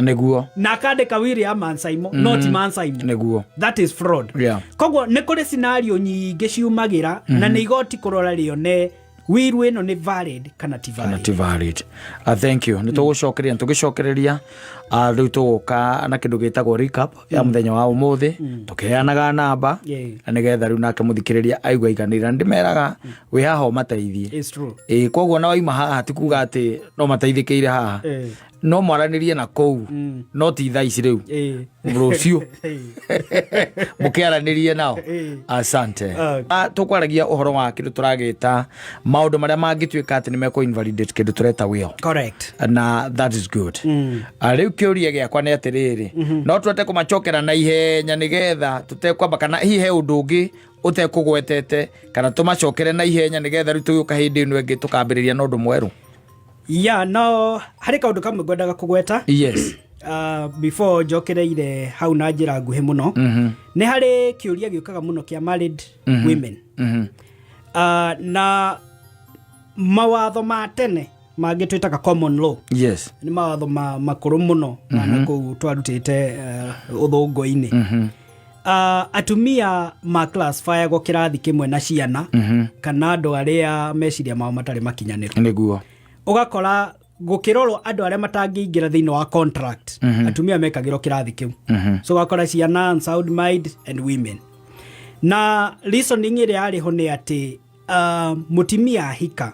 na akandĩka will ya Mansaimo, no ti Mansaimo. That is fraud. Koguo nĩ kũrĩ scenario nyingĩ ciumagĩra na nĩ igoti kũrora rĩone will ĩno nĩ valid kana ti Kana valid. ti valid. Thank you. Nĩ tũgũcokeria, tũgĩcokereria rĩu tũgũka na kĩndũ gĩtagwo recap ya mũthenya wa ũmũthĩ, tũkĩheanaga namba na nĩgetha rĩu nake mũthikĩrĩria aigua aiganĩire. Na ndĩmeraga wĩ haha ũmateithie. It's true. Ĩĩ, koguo na waima haha ti kuga atĩ no mateithĩkĩire haha. No mwaranĩrie na kũu, no ti thaa ici rĩu. Rũciũ. Mũkĩaranĩrie nao. Asante. Tũkwaragia ũhoro wa kĩndũ tũragĩta maũndũ marĩa mangĩtuĩka atĩ nĩ mekũ invalidate kĩndũ tũreta will. Na that is good. Rĩu kĩũria gĩakwa nĩ atĩrĩrĩ, no tũhote kũmacokera na ihenya nĩgetha tũtekwamba, kana hihi he ũndũ ũngĩ ũtekũgwetete, kana tũmacokere na ihenya nĩgetha rĩu tũgĩũka hĩndĩ ĩno ĩngĩ tũkambĩrĩria na ũndũ mwerũ? Yeah, no harĩ kaũndũ kamwe ngwendaga kũgweta. Before njokereire hau na njĩra nguhĩ mũno, nĩ harĩ kĩũria gĩũkaga mũno kĩa married women. Na mawatho ma tene mangĩ twĩtaga common law. Nĩ mawatho makũrũ mũno na kũu twarutĩte ũthũngũ-inĩ. Atumia ma classifyagwo kĩrathi kĩmwe na ciana kana andũ arĩa meciria mao matarĩ makinyanĩru. Ũgakora gũkĩrorwo andũ arĩa matangĩingĩra thĩinĩ wa contract, atumia mekagĩrwo kĩrathi kĩu. So ũgakora ciana, unsound mind and women. Na reasoning ĩrĩa yarĩ ho nĩ atĩ mũtumia ahika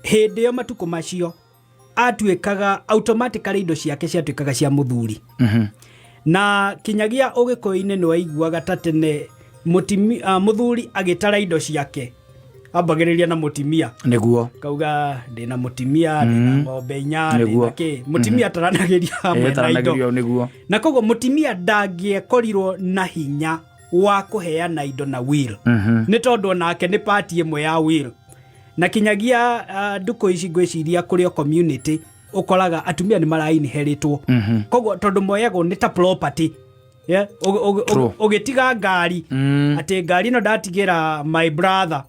hĩndĩ ĩyo matukũ macio atuĩkaga automatically indo ciake ciatuĩkaga cia mũthuri. Na kinyagia ũgĩkũyũ-inĩ nĩ waiguaga ta tene mũthuri agĩtara indo ciake ambagĩrĩria na mũtimia. Nĩguo. Kauga ndĩna mũtimia, ndĩna ng'ombe inya, ndĩna kĩ. Mũtimia taranagĩria hamwe na indo. Taranagĩrio nĩguo. Na koguo mũtimia ndangĩekorirwo na hinya wa kũheana indo na will, nĩ tondũ onake nĩ pati ĩmwe ya will. Na kinyagia ndukũ ici ngwĩciria kũrĩ o community ũkoraga atumia nĩ mara-inheritwo, koguo tondũ moyagwo nĩ ta property. Yeah, ũgĩtiga ngari, atĩ ngari ĩno ndatigĩra my brother,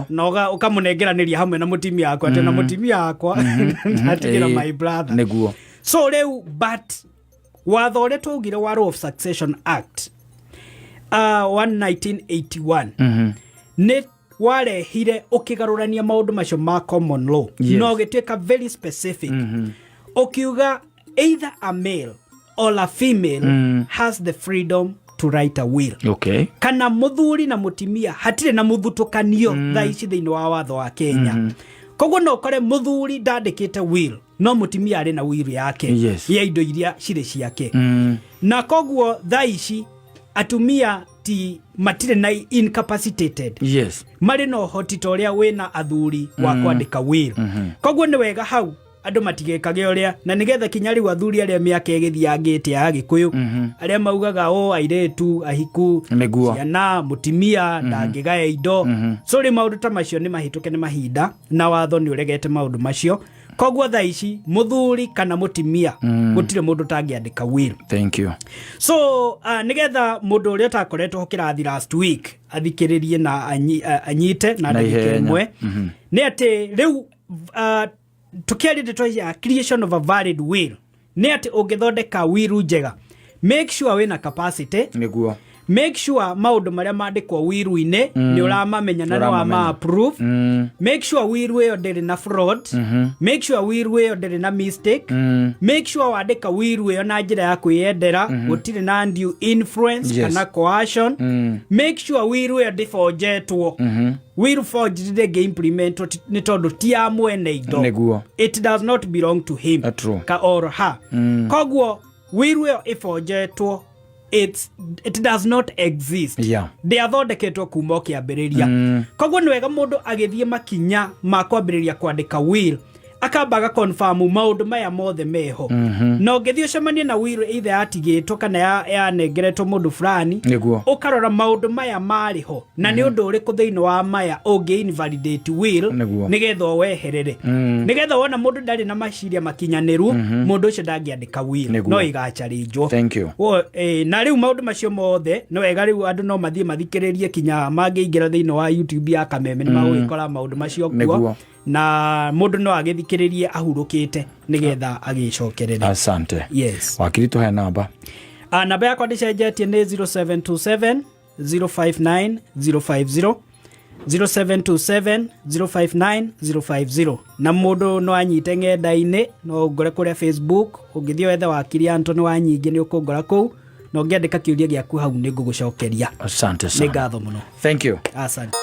na ũkamũnengeranĩria hamwe na mũtimia wakwa, atĩ na mũtimia wakwa ndatigĩra my brother. So rĩu, but watho ũrĩa twaugire wa Law of Succession Act 1981 nĩ warehire ũkĩgarũrania maũndũ macio ma common law, na ũgĩtuĩka very specific, ũkiuga either a male or a female has the freedom to write a will. Kana mũthuri na mũtimia hatirĩ na mũthutũkanio thaa ici thĩinĩ wa watho wa Kenya. Koguo no ũkore mũthuri ndandĩkĩte will, no mũtimia arĩ na will yake ya indo iria cirĩ ciake. Na koguo thaa ici atumia ti matirĩ na incapacitated, marĩ na ũhoti ta ũrĩa wĩna athuri wa kwandĩka will. Koguo nĩ wega hau andũ matigekage ũrĩa, na nĩgetha kinya rĩu athuri arĩa mĩaka ĩgĩthiangĩte ya Agĩkũyũ, arĩa maugaga o airĩtu ahiku, ciana, mũtimia ndangĩgaya indo. So rĩ, maũndũ ta macio nĩ mahĩtũke nĩ mahinda, na watho nĩ ũregete maũndũ macio. Koguo thaa ici mũthuri kana mũtimia, gũtirĩ mũndũ ũtangĩandĩka will. Thank you. So nĩgetha mũndũ ũrĩa ũtakoretwo ho kĩrathi last week athikĩrĩrie na anyite na Na ndagĩka ihenya. ĩmwe, nĩ atĩ rĩu tũkĩaria ndeto ya creation of a valid will, nĩ atĩ ũngĩthondeka will njega, make sure wĩna capacity, make sure maũndũ marĩa mandĩkwo will-inĩ nĩ ũramamenya na nĩ Ũramamenya. wama approve, make sure will ĩyo ndĩrĩ na fraud, make sure will ĩyo ndĩrĩ na mistake, make sure wandĩka will ĩyo na njĩra ya kwĩyendera, gũtirĩ na undue influence kana coercion, make sure will ĩyo ndĩbonjetwo. Will forged ndĩngĩ implementwo nĩ tondũ ti ya mwene indo. It does not belong to him True. ka or her. Koguo will ĩyo ĩbonjetwo, it does not exist. Ndĩathondeketwo kuma o kĩambĩrĩria. Koguo nĩ wega mũndũ agĩthiĩ makinya ma kwambĩrĩria kwandĩka will akamba agaconfirm maũndũ maya mothe meho. Na ũngĩthiĩ ũcemanie na will either yatigĩtwo kana yanengeretwo mũndũ fulani, ũkarora maũndũ maya marĩ ho, na nĩ ũndũ ũrĩkũ thĩinĩ wa maya ũngĩ invalidate will, nĩgetha ũweherere, nĩgetha wona mũndũ ndarĩ na maciria makinyanĩru, mũndũ ũcio ndangĩandĩka will, no ĩgacharĩnjwo. Thank you. Na rĩu maũndũ macio mothe nĩ wega rĩu andũ no mathiĩ mathikĩrĩrie, kinya mangĩingĩra thĩinĩ wa YouTube ya Kameme nĩ magũgĩkora maũndũ macio kuo. Na mũndũ no agĩthikĩrĩrie ahurũkĩte nĩgetha agĩcokerere. Asante. Yes. Wakiri, tũhe namba. Namba yakwa ndĩcenjetie, nĩ 0727 059 050, 0727 059 050. Na mũndũ no anyite ng'enda-inĩ, no ũngore kũrĩa Facebook, ũngĩthiĩ wethe Wakiri Antony wa Nyingĩ nĩ ũkũngora kũu, na ũngĩandĩka kĩũria gĩaku hau nĩ ngũgũcokeria. Asante Nĩ sana. ngatho mũno. Thank you. Asante.